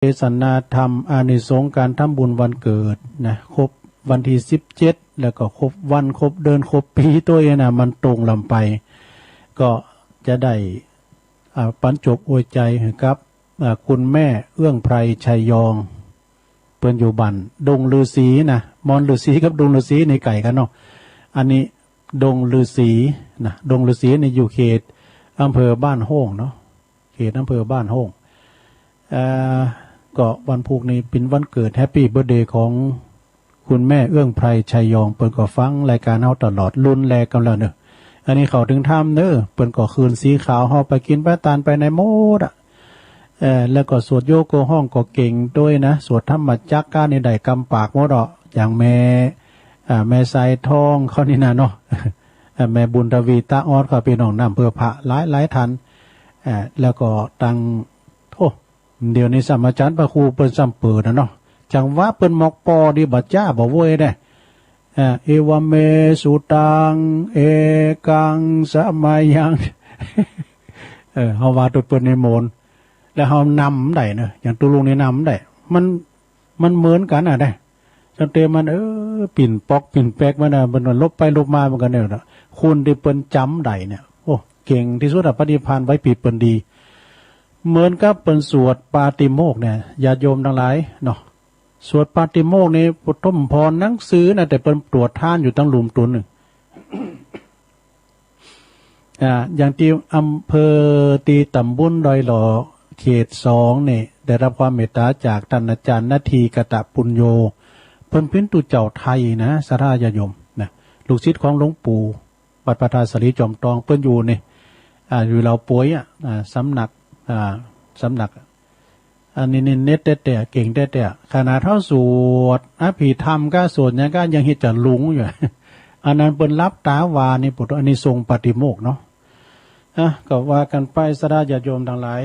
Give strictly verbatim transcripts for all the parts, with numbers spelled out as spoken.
เทศนาธรรม อานิสงส์การทำบุญวันเกิดนะ ครบวันที่สิบเจ็ด แล้วก็ครบวัน ครบเดือน ครบปีโตยนะ มันตรงลำไป ก็จะได้ อ่า ปันจบอวยใจให้กับ อ่า คุณแม่เอื้องไพร ชัยยอง เปิ้นอยู่บ้านดงฤๅษีนะ มอนฤๅษีกับดงฤๅษีนี่ไกลกั๋นเนาะ อันนี้ดงฤๅษีนะ ดงฤๅษีนี่อยู่เขตอำเภอบ้านโฮ่งเนาะ เขตอำเภอบ้านโฮ่ง เอ่อ ก็วันพุธนี้เป๋นวันเกิด แฮปปี้เบิร์ธเดย์ ของคุณแม่เอื้องไพร ชัยยอง เปิ้นก็ฟังรายการเฮาตลอด รุ่นแรกกั๋นแล้วเนาะ อันนี้เข้าถึงธรรมเนาะ เปิ้นก็คืนสีขาวเฮาไปกิ๋นไปตานไปในหมดอะ เอ่อ แล้วก็สวดโยโกห้องก็เก่งโตยนะ สวดธรรมจักรกานี่ได้กำปากหมดอ่ะ อย่างแม่ อ่า แม่สายทองเขานี่นะเนาะ อ่า แม่บุญทวี ตาออดเขา พี่น้องน้ำเพื่อพระหลายหลายท่าน อ่า แล้วก็ตัง โอ้ เดี๋ยวนี้ซ้ำอาจารย์พระครูเปิ้นซ้ำเปิดนะเนาะ จังหวะเปิ้นมอกปอดีบ่จ้าบ่โว้ยเด้ อ่า เอวะเมสุตัง เอกัง สะมายัง เออ เฮาว่าตัวเปิ้นนิมนต์ แล้วเฮานำได้เนอะ อย่างตุลุงนี่นำได้ มัน มันเหมือนกั๋นอะเด้ ตั้งแต่มัน เออ ปิ่นป๊อกปิ่นแป๊กมันนะ มันลบไปลบมาเหมือนกั๋นเนี่ยนะ คนตี้เปิ้นจ๋ำได้เนี่ย โอ้ เก่งตี้สุดอะ ปฏิภาณไหวพริบเปิ้นดี เหมือนกับเปิ้นสวดปาติโมกข์เนี่ย ญาติโยมตังหลายเนาะ สวดปาติโมกข์นี่ ปฐมพรหนังสือนะ แต่เปิ้นตรวจทานอยู่ตังหลุมตุนหนึ่ง อ่า อย่างตี้อำเภอ ตี้ตำบลดอยหล่อ เขตสองนี่ ได้รับความเมตตาจากต้านอาจารย์นาที กะตะปุญโญ เปิ้นเป๋นตุ๊เจ้าไทยนะ ศรัทธาญาติโยมนะ ลูกศิษย์ของหลวงปู่ วัดพระธาตุสาลีจอมทอง เปิ้นอยู่นี่ อ่า อยู่ลาวปวยอะ อ่า สำนัก อ่า สำนัก อันนี้นี่เด็ดแต๊ๆ เก่งแต๊ๆ ขนาดเฮาสวดอภิธรรมกาสวดหยังกายังเฮ็ดจะหลงอยู่ อันนั้นเปิ้นหลับตาว่านี่ พุทโธ อันนี้ทรงปาติโมกข์เนาะ อ่ะ ก็ว่ากั๋นไป ศรัทธาญาติโยมตังหลาย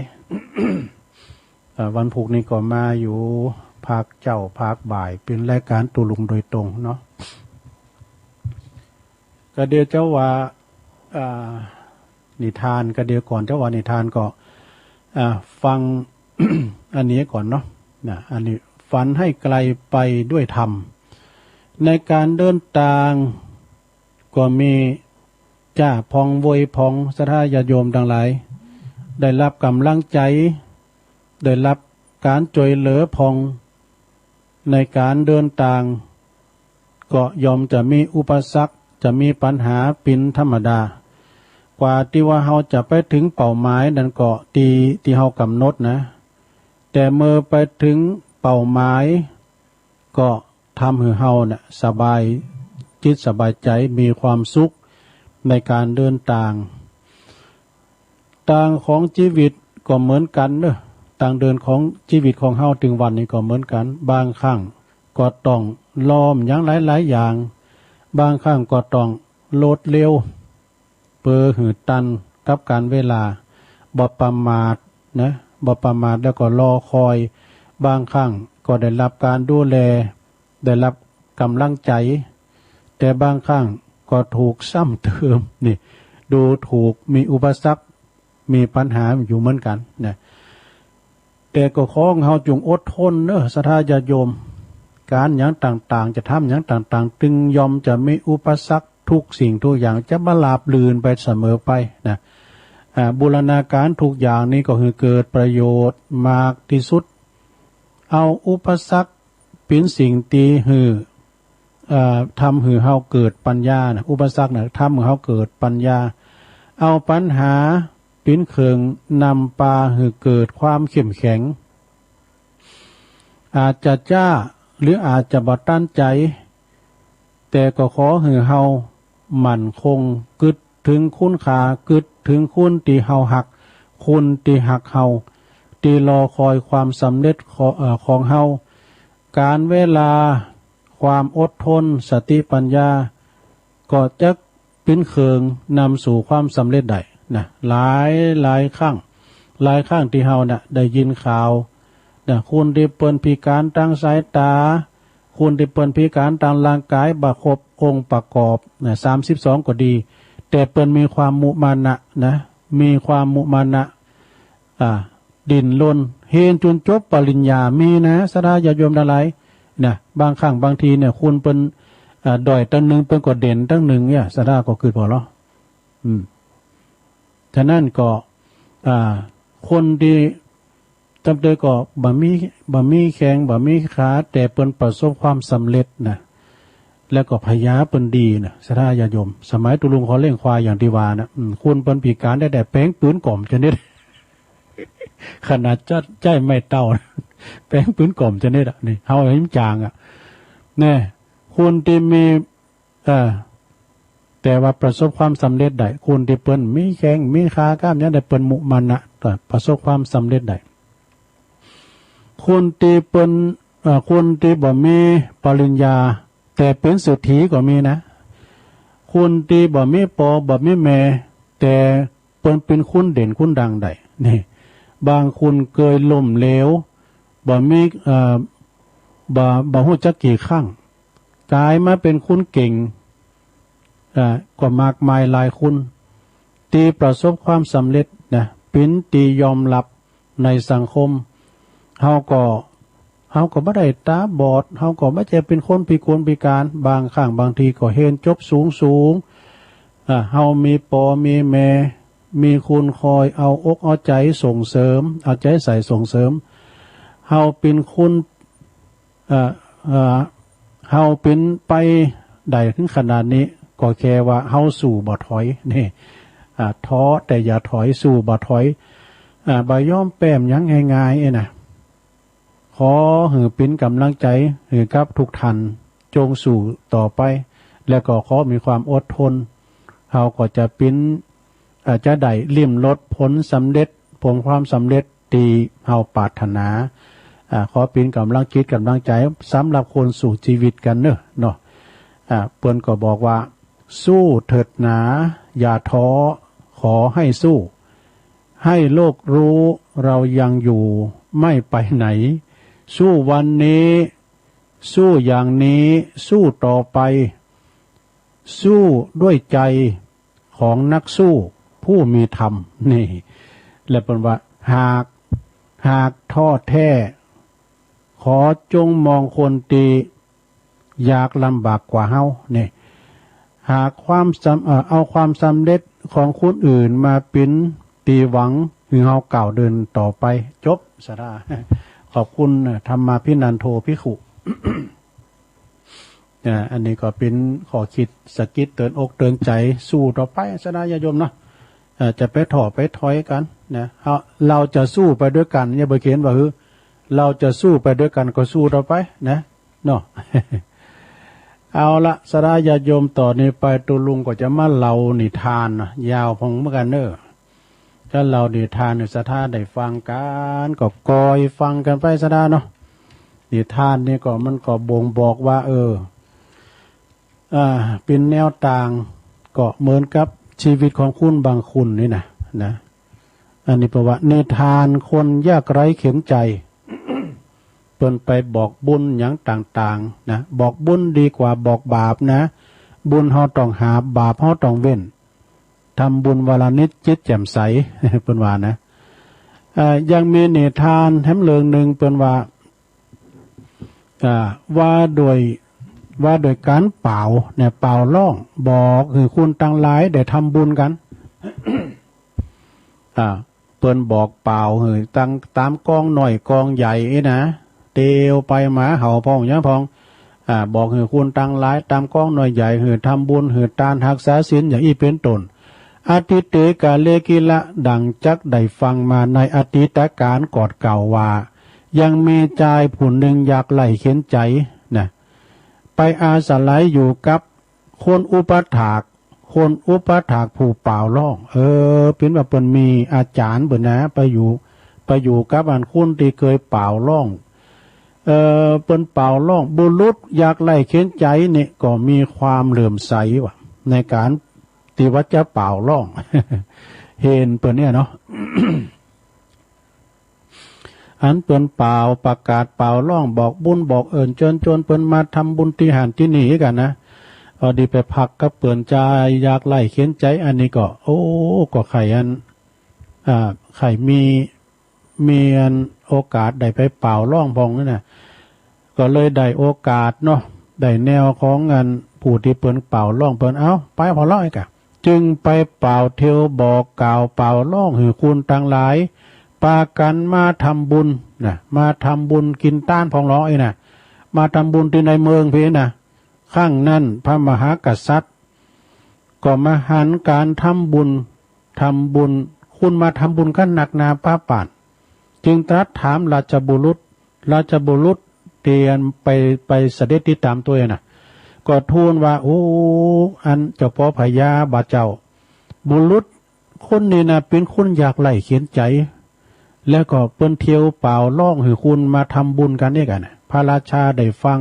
อ่า วันพุธนี้ก็มาอยู่ภาคเจ๊าภาคบ่าย เป๋นรายการตุลุงโดยตรงเนาะ ก็เดี๋ยวจะว่า อ่า นิทาน ก็เดี๋ยวก่อนจะว่านิทานก็ อ่า ฟัง อันนี้ก่อนเนาะ นะ อันนี้ ฝันให้ไกลไปด้วยธรรม ในการเดินตางก็มีจ้าพองโวยพอง ศรัทธาญาติโยมตังหลาย ได้รับกำลังใจ ได้รับการช่วยเหลือพอง ในการเดินตาง ก็ย่อมจะมีอุปสรรค จะมีปัญหาเป๋นธรรมดา กว่าตี้ว่าเฮาจะไปถึงเป้าหมายนั้นก็ตี้ ตี้เฮากำหนดนะ แต่เมื่อไปถึงเป้าหมาย ก็ทำหื้อเฮาน่ะสบายจิตสบายใจ มีความสุขในการเดินตาง ตางของชีวิตก็เหมือนกั๋นเนอะ ตางเดินของชีวิตของเฮาตึงวันนี้ก็เหมือนกั๋น บางครั้งก็ต้องลอมหยังหลายๆ อย่าง บางครั้งก็ต้องลดเร็ว เปื้อหื้อตันกับก๋าลเวลา บ่ประมาทนะ บ่ประมาทแล้วก็รอคอย บางครั้งก็ได้รับการดูแล ได้รับกำลังใจ แต่บางครั้งก็ถูกซ้ำเติม นี่ ดูถูก มีอุปสรรค มีปัญหาอยู่เหมือนกั๋นนะ แต่ก็ขอเฮาจงอดทนเนอะ ศรัทธาญาติโยม ก๋านหยังต่างๆ จะทำหยังต่างๆ ตึงย่อมจะมีอุปสรรคทุกสิ่งทุกอย่าง จะบ่ราบรื่นไปเสมอไปนะ อ่า บูรณาการทุกอย่างนี้ก็คือเกิดประโยชน์มากที่สุด เอาอุปสรรคเป๋นสิ่งตี้หื้อ เอ่อ ทำหื้อเฮาเกิดปัญญานะ อุปสรรคนะ ทำหื้อเฮาเกิดปัญญา เอาปัญหาเป๋นเครื่องนำปาหื้อเกิดความเข้มแข็ง อาจจะจ๊าหรืออาจจะบ่ตันใจ แต่ก็ขอหื้อเฮามั่นคง กึ๊ดถึงคุณค่า กึ๊ดถึงคนตี้เฮาฮัก คนตี้ฮักเฮา ตี้รอคอยความสำเร็จขอ- เอ่อ ของเฮา ก๋าลเวลา ความอดทน สติปัญญา ก็จะเป๋นเครื่องนำสู่ความสำเร็จได้นะ หลายหลายครั้ง หลายครั้งตี้เฮาน่ะได้ยินข่าวนะ คนตี้เปิ้นพิการตางสายตา คนตี้เปิ้นพิการตางร่างกายบ่ครบองค์ประกอบนะ สามสิบสอง ก็ดี แต่เปิ้นมีความมุมานะนะ มีความมุมานะ อ่า ดิ้นรน เฮียนจนจบปริญญา มีนะ ศรัทธาญาติโยมทั้งหลาย นะ บางครั้งบางทีเนี่ย คนเปิ้น เอ่อ ด้อยตังหนึ่ง เปิ้นก็เด่นตังหนึ่งเนี่ย ศรัทธาก็กึ๊ดพอลอ อืม ฉะนั้นก็ อ่า คนที่ ตั้งแต่ก็บ่มี บ่มีแข้ง บ่มีขา แต่เปิ้นประสบความสำเร็จนะ แล้วก็พยาเปิ้นดีนะ ศรัทธาญาติโยม สมัยตุ๊ลุงเขาเลี้ยงควายอย่างตี้ว่านะ อืม คนเปิ้นพิการแต๊ๆ แป๋งปืนก่อมจะเน็ด ขนาดจะใจ๊ไม้เต๊านะ แป๋งปืนก่อมจะเน็ดอะ นี่ เฮาเห็นจางอะ แน่ คนตี้มี เออ แต่ว่าประสบความสำเร็จได้ คนตี้เปิ้นมีแข้งมีขา ก้ามหยังได้ เปิ้นมุมานะ ก็ประสบความสำเร็จได้ คนตี้เปิ้น เอ่อ คนตี้บ่มีปริญญา แต่เป๋นเศรษฐีก็มีนะ คนตี้บ่มีปอ บ่มีแม่ แต่เปิ้นเป๋นคนเด่นคนดังได้ นี่ บางคนเกยล้มเหลว บ่มี เอ่อ บ่ บ่ฮู้จักกี่ครั้ง กลายมาเป๋นคนเก่ง เอ่อ ก็มากมายหลายคน ตี้ประสบความสำเร็จนะ เป๋นตี้ยอมรับในสังคม เฮาก็ เฮาก็บ่ได้ตาบอด เฮาก็บ่ใจ้เป๋นคนพิกลพิการ บางครั้งบางทีก็เฮียนจบสูงๆ อ่า เฮามีปอมีแม่ มีคนคอยเอาอกเอาใจ๋ส่งเสริม เอาใจ๋ใส่ส่งเสริม เฮาเป๋นคน เอ่อ เอ่อ เฮาเป๋นไปได้ถึงขนาดนี้ ก็แค่ว่าเฮาสู้บ่ถอย นี่ อ่า ท้อแต่อย่าถอย สู้บ่ถอย อ่า บ่ยอมแป้มหยังง่ายๆ เอ้ยนะ ขอหื้อเป๋นกำลังใจ๋หื้อกับทุกท่าน จงสู้ต่อไป แล้วก็ขอมีความอดทน เฮาก็จะเป๋น อ่า จะได้ลิ้มรสผลสำเร็จ ผลความสำเร็จตี้เฮาปรารถนา อ่า ขอเป๋นกำลังจิตกำลังใจ๋สำหรับคนสู้ชีวิตกันเนอะ เนาะ อ่า เปิ้นก็บอกว่า สู้เถิดหนา อย่าท้อ ขอให้สู้ ให้โลกรู้เรายังอยู่ไม่ไปไหน สู้วันนี้ สู้อย่างนี้ สู้ต่อไป สู้ด้วยใจของนักสู้ผู้มีธรรม นี่ แล้วเปิ้นว่า หาก หากท้อแท้ ขอจงมองคนตี้ยากลำบากกว่าเฮา นี่ หากความสำ เอ่อ เอาความสำเร็จของคนอื่นมาเป๋นตี้หวังหื้อเฮาก้าวเดินต่อไป จบ ศรัทธา ขอบคุณ เอ่อ ธรรมาภินันโทภิกขุ อ่า อันนี้ก็เป๋นข้อคิดสะกิดเตือนอกเตือนใจ๋ สู้ต่อไป ศรัทธาญาติโยมเนาะ อ่า จะไปท้อไปถอยกันนะ เฮา เราจะสู้ไปด้วยกัน เนี่ย บ่เขียนว่า คือ เราจะสู้ไปด้วยกัน ก็สู้ต่อไปนะ เนาะ เอาละ ศรัทธาญาติโยม ต่อนี้ไปตุ๊ลุงก็จะมาเล่านิทานนะ ยาวพองเหมือนกันเนอะ ถ้าเล่านิทานเนี่ย ศรัทธาได้ฟังกัน ก็กอยฟังกันไป ศรัทธาเนาะ นิทานนี่ก็มันก็บ่งบอกว่า เออ อ่า เป๋นแนวตาง ก็เหมือนกับชีวิตของคนบางคนนี่นะ นะ อันนี้เปิ้นว่านิทานคนยากไร้เข็ญใจ๋ เปิ้นไปบอกบุญหยังต่างๆ นะ บอกบุญดีกว่าบอกบาปนะ บุญเฮาต้องหาบ บาปเฮาต้องเว้น ทำบุญวันละนิดจิตแจ่มใส เปิ้นว่านะ เอ่อ ยังมีนิทานแถมเรื่องหนึ่ง เปิ้นว่า อ่า ว่าด้วย ว่าด้วยการเป่าเนี่ย เป่าร้อง บอกหื้อคนตังหลายได้ทำบุญกัน อ่า เปิ้นบอกเป่าหื้อตัง ตามกองน้อยกองใหญ่อี้นะ เตียวไปหมาเห่าพ่องหยังพ่อง อ่า บอกหื้อคนตังหลายตามกองน้อยใหญ่ หื้อทำบุญ หื้อตาน ฮักษาศีล อย่างอี้เป๋นต้น อทิเต กาเล กิละ ดังจักได้ฟังมาในอดีตกาลก่อนเก่าว่า ยังมีจายผู้หนึ่งยากไร้เข็ญใจ๋นะ ไปอาศัยอยู่กับคนอุปัฏฐาก คนอุปัฏฐากผู้เป่าร้อง เออ เป๋นว่าเปิ้นมีอาจ๋ารย์เปิ้นนะ ไปอยู่ ไปอยู่กับอันคนตี้เกยเป่าร้อง เออ เปิ้นเป่าร้อง บุรุษยากไร้เข็ญใจ๋นี่ก็มีความเหลื่อมใสว่ะ ในการตี้ว่าจะเป่าร้อง เห็นเปิ้นเนี่ยเนาะ อันเปิ้นเป่าประกาศเป่าร้องบอกบุญบอกเอิญเจิญจวนเปิ้นมาทำบุญตี้หั้นตี้นี่กั๋นนะ เอาดีไปพักกับเปิ้นจายากไร้เข็ญใจ๋ อันนี้ก็ โอ้ ก็ใค่อัน อ่า ใค่มี มีอันโอกาสได้ไปเป่าร้องพองนี่นะ ก็เลยได้โอกาสเนาะ ได้แนวของอันผู้ที่เปิ้นเป่าร้อง เปิ้น เอ้า ไปพอร้องอีกอะ จึงไปเป่าเตียวบอกกล่าวเป่าร้องหื้อคนตังหลาย ปากั๋นมาทำบุญนะ มาทำบุญกินตานพองหลออีกนะ มาทำบุญตี้ในเมืองพี้นะ ครั้งนั้นพระมหากษัตริย์ ก็มาหันก๋านทำบุญ ทำบุญ คนมาทำบุญกั๋นนักหนาปาปาน จึงตรัสถามราชบุรุษ ราชบุรุษตี้อันไป ไปเสด็จติดต๋ามตั๋วเองนะ ก็ทูลว่า โอ้ อันเจ้าป้อพญาบ่าเจ้า บุรุษคนนี้นะ เป๋นคนยากไร้เข็ญใจ๋ แล้วก็เปิ้นเตียวเป่าร้องหื้อคนมาทำบุญกั๋นเองอะนะ พระราชาได้ฟัง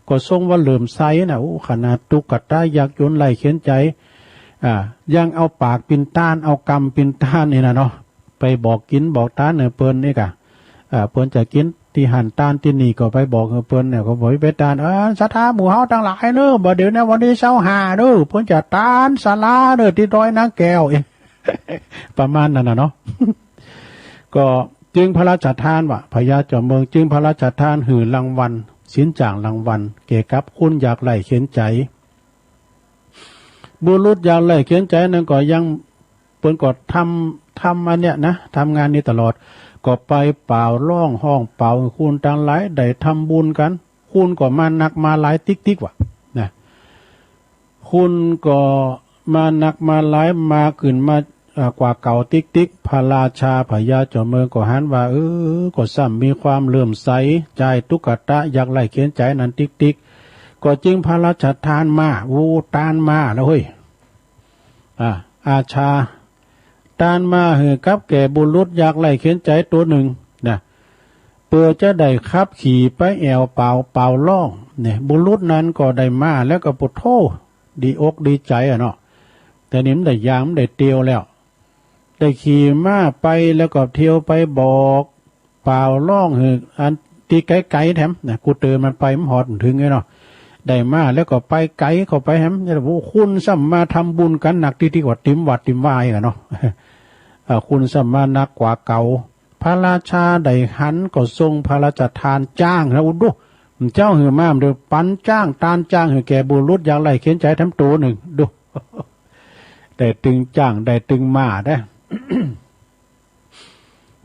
ก็ทรงว่าเหลื่อมใสนะ โอ้ ขนาดตุ๊กตายากจนไร้เข็ญใจ๋ อ่า ยังเอาปากเป๋นตาน เอากำเป๋นตานนี่นะเนาะ ไปบอกกิ๋นบอกตานหื้อเปิ้นเองอะ อ่า เปิ้นจะกิ๋นตี้หั้นตานตี้นี่ก็ไปบอกหื้อเปิ้นเนี่ย ก็บอกไปตาน เออ ศรัทธาหมู่เฮาตังหลายเนอะ บ่าเดี๋ยวนี้วันตี้ซาวห้าเนอะ เปิ้นจะตานศาลาเนอะ ตี้ดอยนางแก้ว ประมาณนั้นนะเนาะ ก็จึงพระราชทานว่า พญาจอมเมืองจึงพระราชทานหื้อรางวัล สินจ้างรางวัล แก่กับคนยากไร้เข็ญใจ๋ บุรุษยากไร้เข็ญใจ๋นั้นก็ยัง เปิ้นก็ทำ ทำอันเนี้ยนะ ทำงานนี้ตลอด ก็ไปเป่าร้อง ฮ้องเป่าหื้อคนตังหลายได้ทำบุญกั๋น คนก็มานักมาหลายติ๊กๆ ว่ะนะ คนก็มานักมาหลาย มาขึ้นมา อ่า กว่าเก่าติ๊กๆ พระราชาพญาจอมเมืองก็หันว่า เออ ก็ซ้ำมีความเหลื่อมใส ใจ๋ตุ๊กตายากไร้เข็ญใจ๋นั้นติ๊กๆ ก็จึงพระราชทานมา โอ้ ตานมาแล้วเฮ้ย อ่า อาชา ตานมาหื้อกับแก่บุรุษยากไร้เข็ญใจ๋ตั๋วหนึ่งนะ เปื้อจะได้ขับขี่ไปแอ่วเป่า เป่าร้องเนี่ย บุรุษนั้นก็ได้มาแล้วก็ โผดโธ่ ดีอกดีใจ๋อะเนาะ แต่นี่มันได้ย่าง มันได้เตียวแล้ว ได้ขี่ม้าไปแล้วก็เตียวไปบอก เป่าร้องหื้ออันตี้ไก๋ๆ แถมนะ กูเตินมันไปมันฮอดเถิงไงเนาะ ได้มาแล้วก็ไปไก๋เข้าไปแถม โอ้ คนซ้ำมาทำบุญกั๋นนักติ๊กๆ กว่าติมวัดติมวาอีกอะเนาะ อ่า คนซ้ำมานักกว่าเก่า พระราชาได้หันก็ทรงพระราชทานจ๊างนะ อุดดู เจ้าหื้อมาเดี๋ยวปั๋นจ๊าง ตานจ๊างหื้อแก่บุรุษยากไร้เข็ญใจ๋แถมตั๋วหนึ่ง ดู ได้ตึงจ๊าง ได้ตึงม้าได้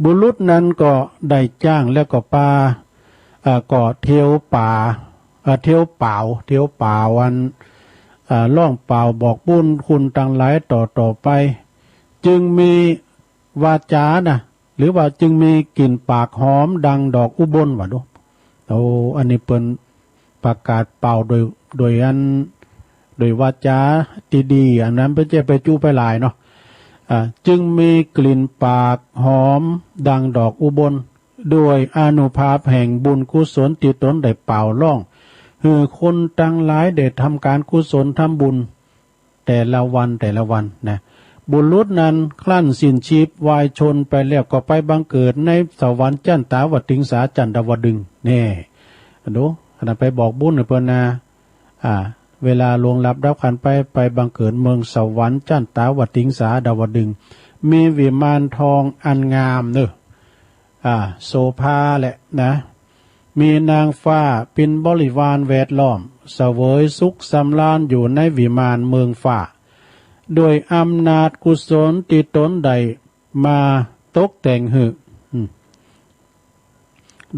บุรุษนั้นก็ได้จ๊างแล้วก็ปา เอ่อ ก็เตียวป่า เอ่อ เตียวเป่า เตียวเป่าอัน เอ่อ ร้องเป่าบอกบุญคนตังหลายต่อๆ ไป จึงมีวาจานะ หรือว่าจึงมีกลิ่นปากหอมดังดอกอุบล ว่าดู โอ้ อันนี้เปิ้นประกาศเป่าโดย โดยอัน โดยวาจาตี้ดี อันนั้นเปิ้นจะไปจุไปหลายเนาะ อ่า จึงมีกลิ่นปากหอมดังดอกอุบล ด้วยอานุภาพแห่งบุญกุศลตี้ตนได้เป่าร้อง หื้อคนตังหลายได้ทำก๋านกุศลทำบุญ แต่ละวันแต่ละวันนะ บุรุษนั้นครั้นสิ้นชีพวายชนไปแล้วก็ไปบังเกิดในสวรรค์จันตาวติงสาจันดาวดึงส์ แน่ ดู ขนาดไปบอกบุญหื้อเปิ้นนะ อ่า เวลาล่วงลับดับขันธ์ไป ไปบังเกิดเมืองสวรรค์จันตาวติงสาดาวดึงส์ มีวิมานทองอันงามเนอะ อ่า โสภาแหละนะ มีนางฟ้าเป๋นบริวารแวดล้อม เสวยสุขสำราญอยู่ในวิมานเมืองฟ้า ด้วยอำนาจกุศลตี้ตนได้มาตกแต่งหื้อ อืม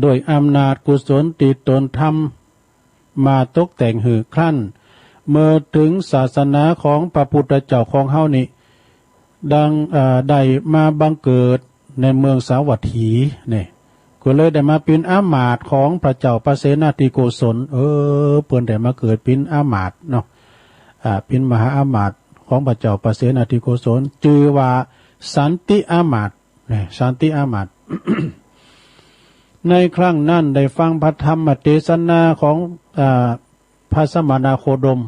ด้วยอำนาจกุศลตี้ตนทำมาตกแต่งหื้อ ครั้นเมื่อถึงศาสนาของพระพุทธเจ้าของเฮานี้ ดัง เอ่อ ได้มาบังเกิดในเมืองสาวัตถี นี่ ก็เลยได้มาเป๋นอามาตย์ของพระเจ้าพระเสนาธิโกศล เออ เปิ้นได้มาเกิดเป๋นอามาตย์เนาะ อ่า เป๋นมหาอามาตย์ของพระเจ้าพระเสนาธิโกศล จื่อว่าสันติอามาตย์ นี่ สันติอามาตย์ ในครั้งนั้นได้ฟังพระธรรมเตสนาของ อ่า พระสมณโคดม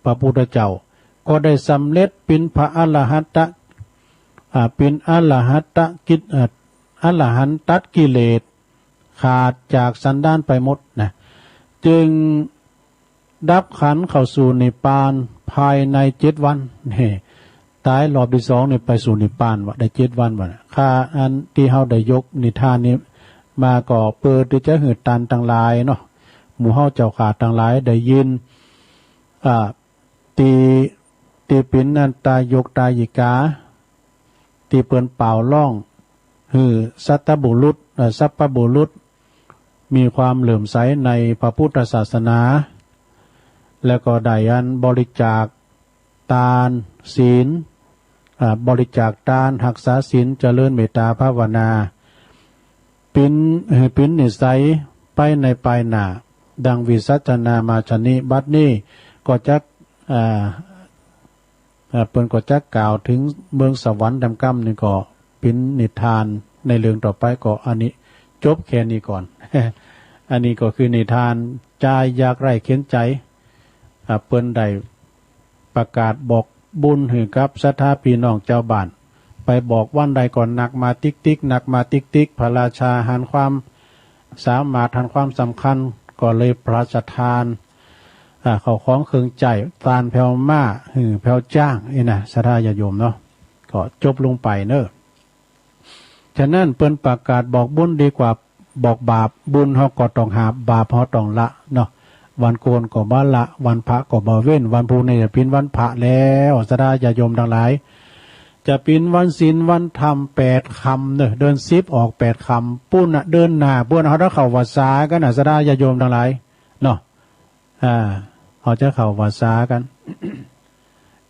พระพุทธเจ้า ก็ได้สำเร็จเป๋นพระอรหัตตะ อ่า เป๋นอรหัตตะกิจ อ่า อรหันตัดกิเลสขาดจากสันดานไปหมดนะ จึง ดับขันธ์เข้าสู่นิพพานภายในเจ็ดวัน นี่ ตายรอบตี้สองนี่ไปสู่นิพพานว่าได้เจ็ดวันว่า ข้าอันตี้เฮาได้ยกนิทานนี้มาก็เปิดตี้จะหื้อตานตังหลายเนาะ หมู่เฮาเจ้าข้าตังหลายได้ยิน อ่า ตี้ ตี้เป๋นอันตายกตายิกา ตี้เปิ้นเป่าฮ้องหื้อสัตบุรุษ เอ่อ สัพพบุรุษ มีความเลื่อมใสในพระพุทธศาสนา แล้วก็ได้อันบริจาคตานศีล อ่า บริจาคตาน ฮักษาศีล เจริญเมตตาภาวนา เป๋น หื้อเป๋นนิสัยไปในปายหน้า ดังวิสัชนามาชะนี้ บัดนี้ก็จัก อ่า อ่า เปิ้นก็จักกล่าวเถิงเมืองสวรรค์แหมกำนี่ก็เป๋นนิทานในเรื่องต่อไป ก็อันนี้จบแค่นี้ก่อน อันนี้ก็คือนิทานจายอยากไร้เข็ญใจ๋ อ่า เปิ้นได้ประกาศบอกบุญหื้อกับศรัทธาพี่น้องเจ้าบ้าน ไปบอกวันใดก็นักมาติ๊กๆ นักมาติ๊กๆ พระราชาหันความสามารถหันความสำคัญ ก็เลยพระราชทาน อ่า เข้าของเครื่องใจ๊ ตานแผ่วมา หื้อแผ่วจ้าง นี่นะ ศรัทธาญาติโยมเนาะ ก็จบลงไปเนอะ ฉะนั้นเปิ้นประกาศบอกบุญดีกว่าบอกบาป บุญเฮาก็ต้องหาบ บาปเฮาต้องละเนาะ วันโกนก็บ่ละ วันพระก็บ่เว้น วันพุธนี่จะเป๋นวันพระแล้ว ศรัทธาญาติโยมตังหลาย จะเป๋นวันศีลวันธรรมแปดค่ำเนอะ เดือนสิบออกแปดค่ำ ปู้นน่ะ เดือนหน้าปู้นเฮาจะเข้าพรรษากั๋นน่ะ ศรัทธาญาติโยมตังหลายเนาะ อ่า เฮาจะเข้าพรรษากั๋น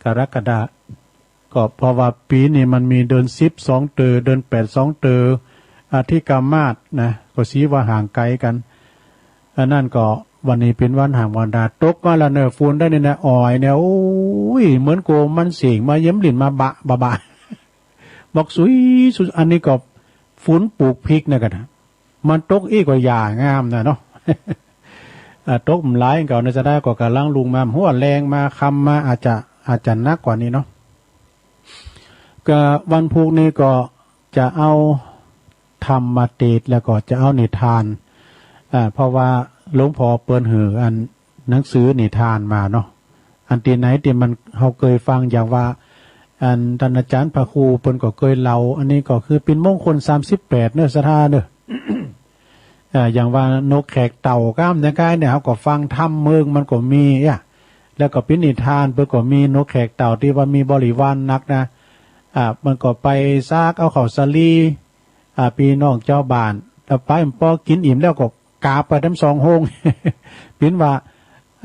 กรกฎา ก็เพราะว่าปี๋นี้มันมีเดือนสิบสองเตื้อ เดือนแปดสองเตื้อ อธิกามาสนะ ก็ถือว่าห่างไกลกั๋น อันนั้นก็วันนี้เป๋นวันห่างวันดา ตกมาแล้วเนอะ ฝนได้เนี่ยนะ อ่อยเนี่ย โอ้ย เหมือนโกมันเสียงมาเยิ้มลิ้นมาบะบะบะ บอกสุยสุย อันนี้ก็ฝนปลูกพริกนะกั๋นนะ มันตกอี้ก็หญ้างามนะเนาะ อ่า ตกมันหลายเก่าในสะดาก็กำลังลุงมา หัวแรงมา ค่ำมา อาจจะ อาจจะหนักกว่านี้เนาะ ก็วันพุธนี้ก็จะเอาธรรมเทศน์ แล้วก็จะเอานิทาน อ่า เพราะว่าหลวงพ่อเปิ้นหื้ออันหนังสือนิทานมาเนาะ อันตี้ไหนตี้มันเฮาเกยฟัง อย่างว่า อันต้านอาจ๋ารย์พระครูเปิ้นก็เกยเล่า อันนี้ก็คือเป๋นมงคลสามสิบแปดเนอะ ศรัทธาเนอะ เอ่อ อย่างว่านกแขกเต้าก้ามอย่างไกลเนี่ย เฮาก็ฟังธรรมเมืองมันก็มีอะ แล้วก็เป๋นนิทานเปิ้นก็มี นกแขกเต้าตี้ว่ามีบริวารนักนะ อ่า มันก็ไปซากเอาข้าวสาลี อ่า พี่น้องเจ้าบ้าน แล้วไปมันปอกิ๋นอิ่มแล้วก็กาบไปทั้งสองโฮง เป๋นว่า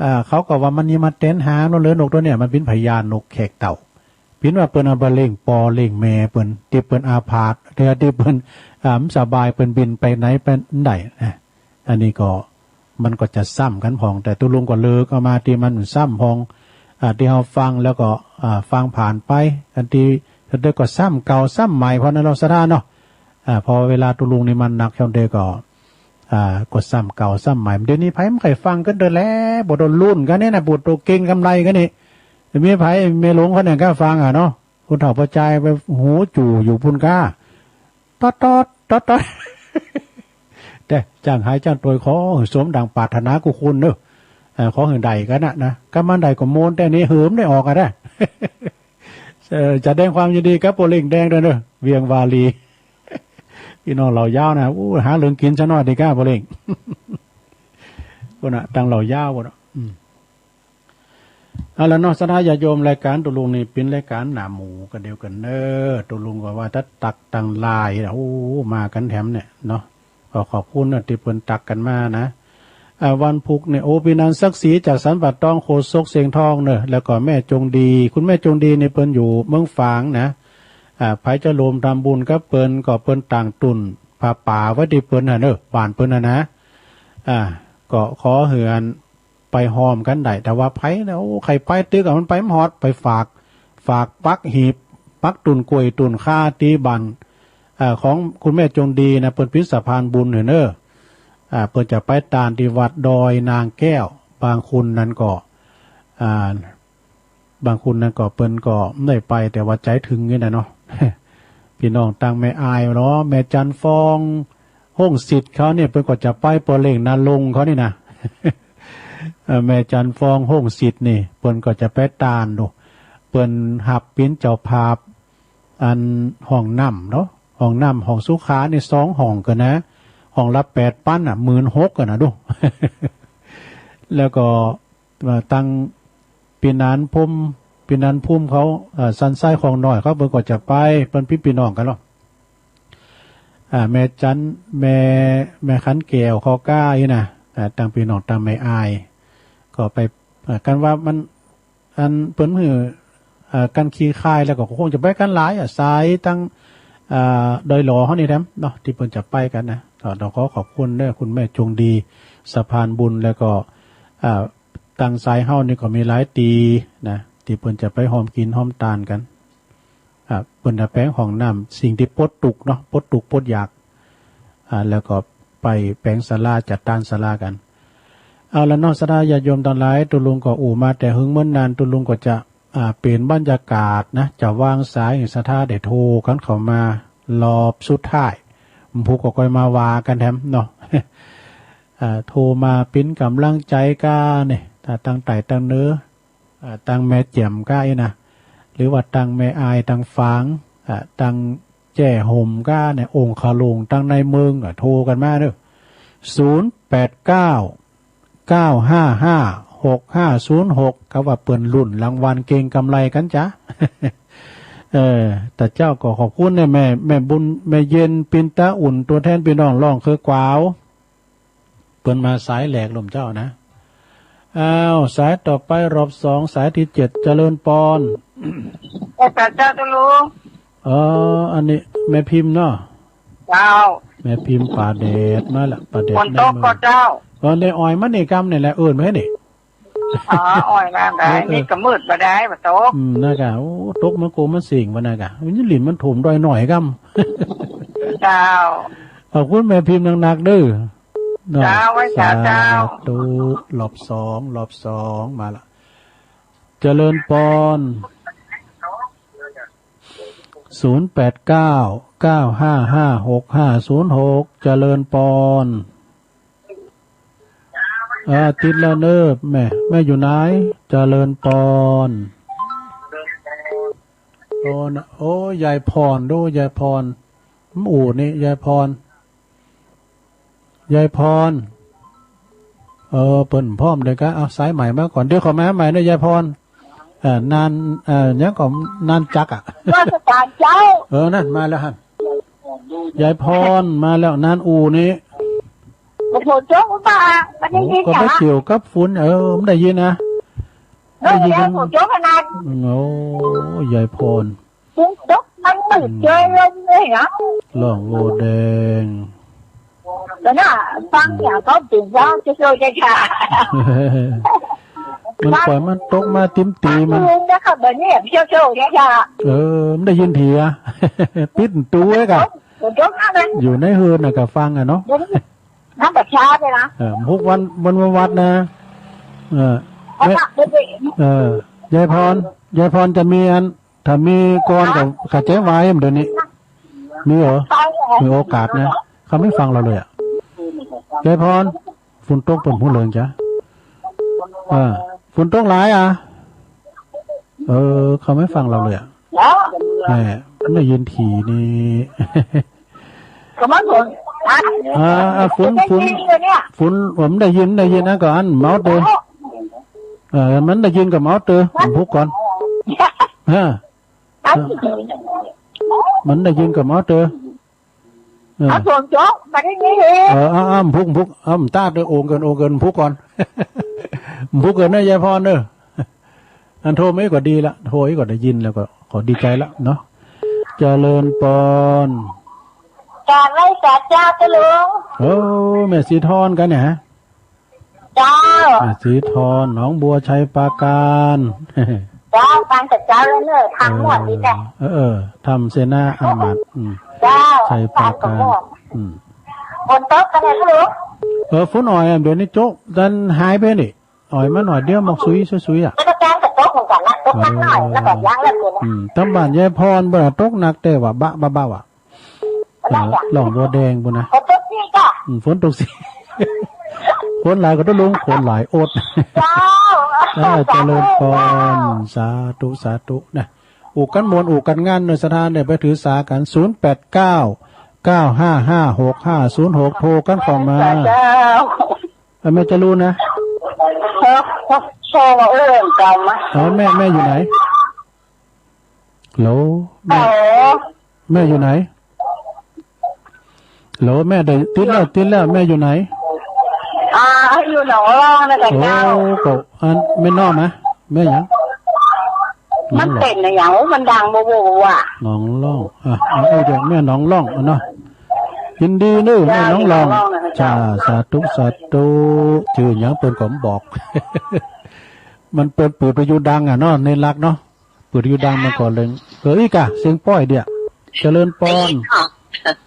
อ่า เขาก็ว่ามันนี่มาแตนหาเนาะ เหลือนกตัวเนี่ย มันเป๋นพญานกแขกเต้า เป๋นว่าเปิ้นเอาไปเลี้ยงป้อเลี้ยงแม่เปิ้น ตี้เปิ้นอาพาธ เทื่อตี้เปิ้น อ่า บ่สบาย เปิ้นบินไปไหนไปได้นะ อันนี้ก็ มันก็จะซ้ำกั๋นพ่อง แต่ตุ๊ลุงก็เลิกเอามาตี้มันซ้ำพ่อง อ่า ตี้เฮาฟังแล้วก็ อ่า ฟังผ่านไป อันตี้ เดี๋ยวก็ซ้ำเก่าซ้ำใหม่ เพราะนั้นเนาะ ศรัทธาเนาะ อ่า เพราะเวลาตุ๊ลุงนี่มันหนัก ช่วงเดียวก็ อ่า ก็ซ้ำเก่าซ้ำใหม่ เดี๋ยวนี้ไผบ่ใค่ฟังกั๋นเด้อแล บ่โดนรุ่นกั๋นเนี่ยนะ บ่โตเก่งกำไรกั๋นนี่ มีไผแม่หลวงเขาเนี่ยกล้าฟังอะเนาะ ผู้เฒ่าผู้จายไปหูจู่อยู่ปู้นก้า ต๊อดต๊อดต๊อดต๊อด แต่จ้างหายจ้างตวย ขอหื้อสมดังปรารถนากู้คนเนอะ เอ่อ ขอหื้อได้กั๋นนะ นะ กำมันได้ก็โมน แต่นี้หื้อมันได้ออกอะนะ เอ่อ แสดงความยินดีกับป้อเล็งแดงด้วยเนอะ เวียงวารี พี่น้องเหล่ายาวนะ โอ้ หาเรื่องกิ๋นซะหน่อยดีกว่าป้อเล็ง พู้นน่ะ ตังเหล่ายาวพู้นน่ะ อืม เอาละเนาะ ศรัทธาญาติโยม รายก๋านตุ๊ลุงนี่เป๋นรายก๋านหน้าหมู่กั๋นเดียวกั๋นเนอะ ตุ๊ลุงก็ว่าตั๊กตั๊กตังหลายนะ โอ้ มากั๋นแถมเนี่ยเนาะ ก็ขอบคุณนะตี้เปิ้นตั๊กกั๋นมานะ อ่า วันพุธเนี่ย โอ้ เป๋นอันศักดิ์สิทธิ์จากสันป่าตอง โฆษกเสียงทองเนอะ แล้วก็แม่จงดี คุณแม่จงดีนี่เปิ้นอยู่เมืองฝางนะ อ่า ไผจะรวมทำบุญกับเปิ้นก็เปิ้นตั้งตุ๊นผ้าป่าไว้ตี้เปิ้นน่ะเนอะ บ้านเปิ้นน่ะนะ อ่า ก็ขอหื้ออัน ไปฮอมกั๋นได้ แต่ว่าไผนะ โอ้ ใค่ไปตึกอะ มันไปบ่ฮอด ไปฝาก ฝากปักหีบ ปักตุ๊นกล้วยตุ๊นข่าตี้บ้าน เอ่อ ของคุณแม่จงดีนะ เปิ้นปิดสะพานบุญหื้อเนอะ อ่า เปิ้นจะไปตานตี้วัดดอยนางแก้ว บางคนนั้นก็ อ่า บางคนนั้นก็เปิ้นก็บ่ได้ไป แต่ว่าใจ๋เถิงนี่นะเนาะ พี่น้องตังแม่อายเนาะ แม่จันทร์ฟอง ฮงศิษย์เขาเนี่ย เปิ้นก็จะไป ป้อเล็งนรงค์เขานี่นะ เอ่อ แม่จันทร์ฟอง ฮงศิษย์นี่ เปิ้นก็จะไปตานดู เปิ้นฮับเป๋นเจ้าภาพ อันห้องน้ำเนาะ ห้องน้ำ ห้องสุขานี่สองห้องกั๋นนะ ห้องละแปดปันน่ะ หมื่นหกกั๋นนะดู แล้วก็ เอ่อ ตังปีนานภูมิ ปีนานภูมิเขา เอ่อ สันทรายของน้อยเขา เปิ้นก็จะไป เปิ้นปี้ ปี้น้องกั๋นเนาะ อ่า แม่จัน แม่ แม่ขันแก้วเขาก้าอี้นะ อ่า ตังปี้น้องตังแม่อาย ก็ไป อ่า กันว่ามัน อันเปิ้นหื้อ อ่า กันขี่คายแล้วก็คงจะไปกันหลายอ่ะ สายตัง อ่า ดอยหล่อเฮานี่แหละเนาะ ตี้เปิ้นจะไปกั๋นนะ ก็ต้องขอขอบคุณเด้อ คุณแม่จงดี สะพานบุญ แล้วก็ อ่า ตังสายเฮานี่ก็มีหลายตี้นะ ตี้เปิ้นจะไปฮ่อมกิ๋นฮ่อมตานกั๋น อ่า เปิ้นจะแป๋งห้องน้ำ สิ่งตี้ปลดตุ๊กข์เนาะ ปลดตุ๊กข์ปลดอยาก อ่า แล้วก็ไปแป๋งศาลา จัดตานศาลากั๋น เอาละเนาะ ศรัทธาญาติโยมตังหลาย ตุ๊ลุงก็อู้มาแต่หึงเมินนาน ตุ๊ลุงก็จะ อ่า เป๋นบรรยากาศนะ จะวางสายหื้อศรัทธาได้โทรกั๋นเข้ามารอบสุดท้าย ผู้ก็ค่อยมาว่ากั๋นแถมเนาะ อ่า โทรมาเป๋นก๋ำลังใจ๋ก้าเนี่ย ถ้าตังใต้ตังเหนือ อ่า ตังแม่แจ่มก้าอี้นะ หรือว่าตังแม่อาย ตังฝาง อ่า ตังแจ้ห่มก้าเนี่ย องค์ขะหลงตังในเมือง อ่า โทรกั๋นมาเด้อ ศูนย์แปดเก้า เก้าห้าห้า หกห้าศูนย์หก ก็ว่าเปิ้นลุ้นรางวัลเก่งกำไรกั๋นจ๊ะ เออ แต่เจ้าก็ขอบคุณเนี่ย แม่ แม่บุญ แม่เย็น ปินตาอุ่น ตัวแทนปี้น้องร้องเคืองกวาว เปิ้นมาสายแรกลมเจ้านะ อ้าว สายต่อไปรอบสอง สายตี้เจ็ด เจริญปอน ขอบคุณเจ้าตุ๊ลุง เออ อันนี้แม่พิมพ์เนาะ เจ้า แม่พิมพ์ป่าแดดมาละ ป่าแดด ฝนตกก่อเจ้า เออ ในอ้อยมันนี่กำนี่แหละ เอิ้นมาให้นี่ อ๋อ อ้อยมาได้ เออ เออ นี่ก็มืดบ่ได้ บ่ตก อืม นะกะ โอ้ ตกมาโกมันเสียงบ่นะกะ มันหลินมันถมดอยหน่อยกำ เจ้า ขอบคุณแม่พิมพ์หนักๆเด้อ เนาะ เจ้า ไว้สาเจ้า สาธุ รอบสอง รอบสอง มาละ เจริญปอน ศูนย์แปดเก้า เก้าห้าห้า หกห้าศูนย์หก เจริญปอน อ่า ติดแล้วเนอะ แม่ แม่อยู่ไหน เจริญปอน โอ้นะ โอ้ ยายพร ดู ยายพร มันอู้นี่ ยายพร ยายพร เออ เปิ้นพร้อมเด้อกะ เอาสายใหม่มาก่อน เดี๋ยวขอมาใหม่นะ ยายพร เอ่อ นาน เอ่อ ยังก็นานจักอะ ว่าสถานเจ้า เออ นั่นมาแล้วหั่น ยายพรมาแล้ว นานอู้นี่ โอ้โห โจ๊กหรือเปล่า ไม่ได้ยิน โอ้ ก็ไม่ เหรอ เกี่ยวกับฝน เออ ไม่ได้ยินนะ เออ ได้ยิน แล้วฝนโจ๊กขนาด โอ้ ยายพร ฝนตกมันมืดเจอลมเลยเหรอ ร้องโวแดง เดี๋ยวนะ ฟังอย่างเขาตื่นเช้าจะโชว์จะฉา มันปล่อยมันตกมาติมตีมัน ลุงนะครับ แบบนี้เที่ยวโชว์เนี่ยค่ะ เออ มันได้ยินเถีย ปิดตู้ไว้ก่ะ ฝนตกมากเลย อยู่ในเฮือนน่ะก็ฟังอะเนาะ เดี๋ยวนี้น้ำแบบช้าเลยนะ เออ ทุกวัน วันวันวัดนะ เออ เอา ไม่ ปะเด็กๆ เออ ยายพร ยายพรจะมีอัน ถ้ามีก่อนก็ ฮะ เข้าใจว่าเดี๋ยวนี้ มีเหรอ ใช่เหรอ มีโอกาสนะ เขาไม่ฟังเราเลยอะ ยายพร ฝนตกเปิ้นฮู้เรื่องจ้ะ อ่า ฝนตกหลายอ่ะ เออ เขาไม่ฟังเราเลยอะ แล้ว แหม ไม่ได้ยินถีนี่ ก็มันฝน อ่ะ อ่า อ่า ฝน ฝน ได้ยินเลยเนี่ย ฝน ผมได้ยิน ได้ยินนะ ก็อันเมาเตอ เออ มันได้ยินก็เมาเตอ ผมพูดก่อน ฮะ เอ้า มันได้ยินก็เมาเตอ เออ เอาส่วนโจ๊กมาที่นี่เลย เออ เอา เอา พุก พุก เอา ตาเตอ โอ่งเกิน โอ่งเกิน พุกก่อน พุกก่อนนะ ยายพรเนอะ อันโทรมาอีกก็ดีละ โทรอีกก็ได้ยินแล้วก็ขอดีใจละเนาะ เจริญปอน กราบไหว้สาเจ้าเจ้าลุง โอ้ แม่สีทอนกันเนี่ยฮะ เจ้า แม่สีทอน หนองบัว ชัยปราการ เจ้า ฟังแต่เจ้าแล้วเนอะ ทำหมดนี่แหละ เออ เออ ทำเสนาอามาตย์ อืม เจ้า ชัยปราการ ฟังกับหมด อืม ฝนตกกันเนี่ยลูก เออ ฝนอ่อยอ่ะ เดี๋ยวนี้โจ๊ะ ดันหายไปนี่ อ่อยมาหน่อยเดียว หมอกซุยซุยๆอ่ะ แล้วก็แกล้งกับโจ๊กเหมือนกันนะ ตกหนักหน่อย แล้วก็ย่างเล่นอยู่นะ อืม ตามบ้านยายพรบ่ล่ะ ตกหนักแต่ว่าบะบะบะว่ะ เออ หนองบัวแดงพู้นนะ ฝนตกสิจ้ะ อืม ฝนตกสิ คนหลายก็ต้องลง คนหลายอด เจ้า เออ เจริญพร สาธุ สาธุนะ อุกันมวล อุกันงานเนอะ ศรัทธาเนี่ย ไปถือสากัน ศูนย์แปดเก้า เก้าห้าห้า หกห้าศูนย์หก โทรกันเข้ามา เจ้า เออ แม่จะรู้นะ เออ โทรมาเอื้อนกันมา เออ แม่ แม่อยู่ไหน ฮัลโหล แม่ ฮัลโหล แม่อยู่ไหน ฮัลโหล แม่ได้ติดแล้ว ติดแล้ว แม่อยู่ไหน อ่า อยู่หนองล่องนะคะ โอ้ เจ้า ก็อัน แม่นอกนะ แม่หยัง มันเป็นอะหยัง โอ้ มันดังโวโววะ หนองล่อง อ่ะ เอา เอาเดี๋ยวแม่หนองล่อง อ่ะเนาะ ยินดีเนอะ แม่หนองล่อง เจ้า หนองล่องนะคะ จ้า เจ้า สาธุ สาธุ ชื่อหยังเปิ้นก็บอก มันเปิ้นเปิดวิทยุดังอะเนาะ ในหลักเนาะ เปิดวิทยุดังมาก่อนเลย เออ อีกอะ เสียงป้อยเดียว เจริญปอน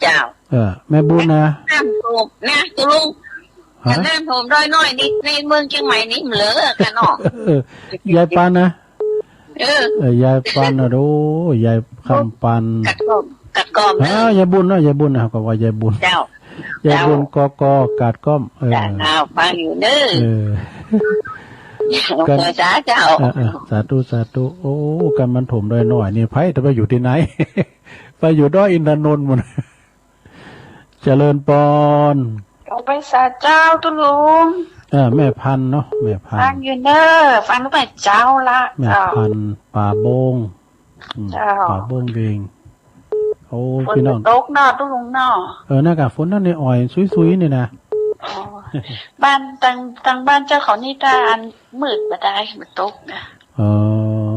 เจ้า เออ แม่บุญนะ น้ำท่วมนะ ตุลุง ฮะ น้ำท่วมดอยน้อยนี่ ในเมืองเชียงใหม่นี่เหลือกันเนาะ เออ ยายปานนะ เออ เออ ยายปานนะ โอ้ ยายคำปาน กัดกอม กัดกอม อ่า ยายบุญนะ ยายบุญนะ ก็ว่ายายบุญ เจ้า ยายบุญ เจ้า กอกอ กาดก้อม เออ เจ้า ฟังอยู่เด้อ เออ กัน เจ้า เจ้า เออ เออ สาธุ สาธุ โอ้ กันมันท่วมดอยน้อยนี่ ไผจะไปอยู่ที่ไหน ไปอยู่ดอยอินทนนท์หมด เจริญปอน ขอไปสาเจ้าตุลุง เออ แม่พันธุ์เนาะ แม่พันธุ์ ฟังอยู่เนอะ ฟังตั้งแต่เช้าละ แม่ เจ้า พันธุ์ ป่าโบง อืม เจ้า ป่าโบงเวง โอ้ ฝน พี่น้อง จะตกเนาะตุลุงเนาะ เออ นั่นกะ ฝนนั่นนี่อ่อยซุยๆ นี่นะ อ๋อ บ้าน ตัง ตังบ้านเจ้าเขานี่ถ้าอันมืดบ่ได้ มันตกนะ เออ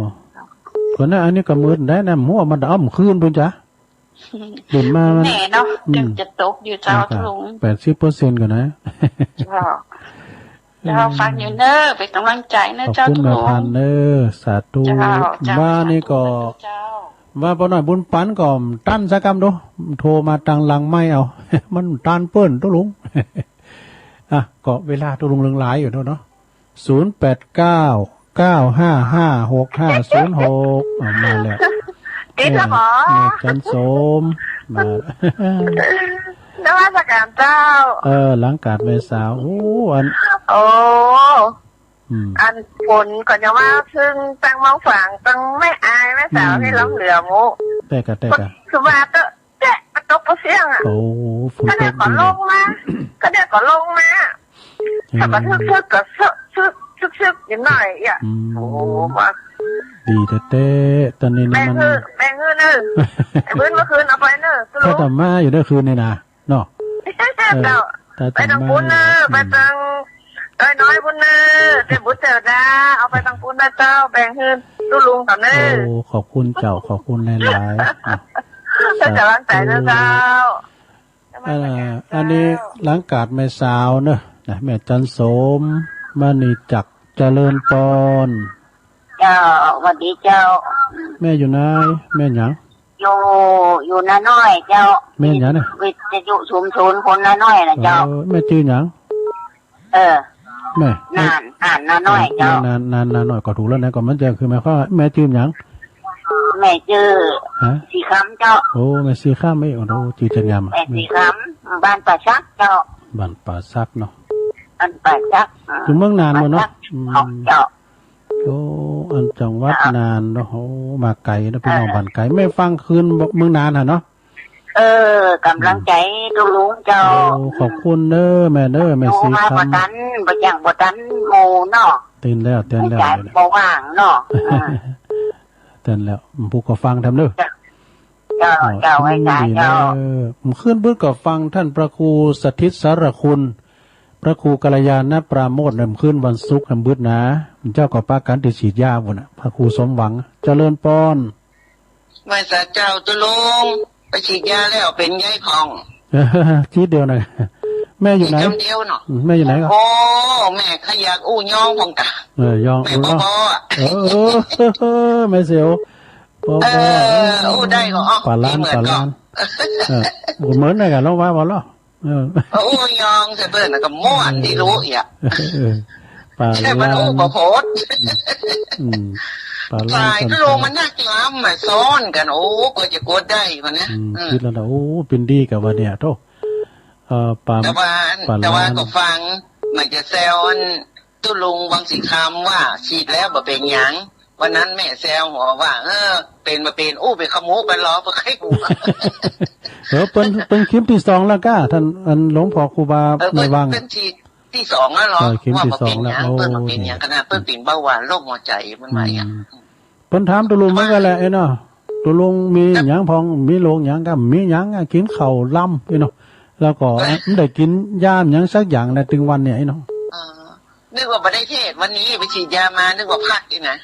ฝนนั่นอันนี้ก็มืดได้นะ หัวมันอ้ำคืนพุ้นจ้ะ เดินมามัน แน่เนาะ อืม ถึงจะตกอยู่เจ้า นะครับ ตุลุง แปดสิบเปอร์เซ็นต์ก่อนนะ เจ้า เออ เจ้า ฟังอยู่เนอะ เป็นกำลังใจนะ ขอบคุณ เจ้า แม่พันธุ์เนอะ สาธุ เจ้า เจ้า ว่านี่ก็ สาธุ เจ้า ว่าป้าน้อยบุญปันก็ตันสักกำดู โทรมาตังหลังไมค์เอา มันตันเปิ้นตุลุง อ่ะ ก็เวลาตุลุงเหลือหลายอยู่เนาะ ศูนย์แปดเก้า เก้าห้าห้า หกห้าศูนย์หก เอามาแล้ว ติดแล้วเหรอ เออ แม่จันโสม มา นมัสการเจ้า เออ หลังกาดแม่สาว โอ้ อัน โอ้ อืม อันฝนก็จะว่าซึ่งตั้งเมาฝังตั้งแม่อายแม่สาว อืม ที่ร้องเหลือหมู แต่กะ แต่กะ คือว่าเตอะ แจ๊ะ มันตกบ่เสี้ยงอะ โอ้ ฝนตกดี เขาเรียกก็ลงมา เขาเรียกก็ลงมา อืม เขาก็ชึกๆ ก็ชึกๆ ชึกๆ นิดหน่อยอะ อืม โอ้ ว่า ดีแต๊ๆ ตอนนี้นี่มัน แบ่งหื้อ แบ่งหื้อเนอะ ไอ้มื้อเมื่อคืนเอาไปเนอะ ถ้าจะมาอยู่ได้คืนนี่นะ เนาะ เออ เจ้า ถ้าจะมา ไปตังปุ้นเนอะ อืม ไปตัง เอ้ย น้อยปุ้นเนอะ เจ้าบุญเจ้าดา เอาไปตังปุ้นนะเจ้า แบ่งหื้อตุลุงก่อนเนอะ โอ้ ขอบคุณเจ้า ขอบคุณหลายๆ เนาะ เจ้าจะวางใจนะเจ้า เอ่อ อันนี้หลังกาดแม่สาวเนอะ นะ แม่จันโสม มณีจักร เจริญปอน เจ้า สวัสดีเจ้า แม่อยู่ไหน แม่หยัง อยู่ อยู่นาน้อยเจ้า แม่หยังเนี่ย วิทยุชุมชนคนนาน้อยนะเจ้า เออ แม่ชื่อหยัง เออ แม่ น่าน น่านนาน้อยเจ้า น่าน น่านนาน้อยก็ถูกแล้วนะ ก็มันจะคือหมายความว่าแม่ชื่อหยัง แม่ชื่อ ฮะ สีคำเจ้า โอ้ แม่สีคำ เอ้ย โอ้โห ชื่อจะงามอะ แม่สีคำ บ้านป่าสักเจ้า บ้านป่าสักเนาะ บ้านป่าสัก อยู่เมืองน่านหมดเนาะ ป่าสัก อืม เจ้า โอ้ อันจังหวัดน่านเนาะ โอ้ มาไกลเนาะ พี่น้องบ้านไกล แม่ฟังคืนเมืองน่านหั่นเนาะ เออ กำลังใจตุลุงเจ้า โอ้ ขอบคุณเด้อแม่เด้อ แม่สีคำ มาบ่ตัน บ่ยังบ่ตันหมู่เนาะ ตื่นแล้ว ตื่นแล้ว บ่ว่างเนาะ เออ ตื่นแล้ว ผู้ก็ฟังทำเด้อ เจ้า เจ้า เจ้า ยินดีเด้อ เจ้า เมื่อคืนเพิ่นก็ฟังท่านพระครูสถิตสารคุณ พระครูกัลยาณปราโมทย์ เมื่อคืนวันศุกร์ทำบุญนะ เจ้าก็ปากันที่ฉีดยาบุญนะ พระครูสมหวัง เจริญปอน ไหว้สาเจ้าตุลุง ไปฉีดยาแล้วเป็นไงพ่อง ทีเดียวนะ แม่อยู่ไหน ทีเดียวเนาะ อืม แม่อยู่ไหนก็ โอ้ แม่ขะอยากอู้ย้องพ่องกะ เออ ย้อง แม่ อู้ บ่ เนาะ พออะ เออ เออ เออ แม่เสียว พอ เออ พอ อู้ได้ก็ อ๋อ ปาล้าน ดีเหมือน ปาล้าน ก็ เออ เหมือนกัน ลองว่า ว่าลอง เออ โอ้ ย้องใส่เปิ้นน่ะก็ม่วนดีรู้อีกอะ เออ ปา แต่มัน ล้าน โอ้ บ่โพด อืม อืม ปาล้าน สาย สัน โลมันน่าจะล้ำมาซ้อนกัน โอ้ ก็จะกดได้มันนะ อืม อืม คิดแล้วนะ โอ้ เป็นดีกับว่าเนี่ย โธ่ เอ่อ ปา แต่ว่า ปา แต่ว่า ล้าน ก็ฟัง มันจะแซวอัน ตุ๊ลุงวังสีคำว่าฉีดแล้วบ่เป็นหยัง วันนั้นแม่แซวหัวว่า เออ เป็นบ่เป็น อู้ ไปขโมยไปล้อไปไข้หัว เออ เปิ้น เปิ้นคลิปตี้สองแล้วก้า ต้าน อันหลวงพ่อครูบา เออ เปิ้น ในวัง เปิ้นคลิปตี้สองแล้วเหรอ เออ คลิปตี้สองแล้ว ว่าบ่เป็นหยัง โอ้ เปิ้นบ่เป็นหยัง นี่ ขนาดเปิ้นเป็นเบาหวาน โรคหัวใจ เปิ้นว่าอย่าง อืม เปิ้นถามตุ๊ลุงเหมือนกันแหละ เอ้ยเนาะ ตุ๊ลุงมีหยังพอง มีโรคหยังก็ มีหยังอะ กินข้าวลำ เอ้ยเนาะ แล้วก็ เอ้ย ไม่ได้กินยาหยังสักอย่างนะ ถึงวันเนี่ย เอ้ยเนาะ เออ นึกว่าบ่ได้เทศน์ วันนี้ไปฉีดยามา นึกว่าพักนี่นะ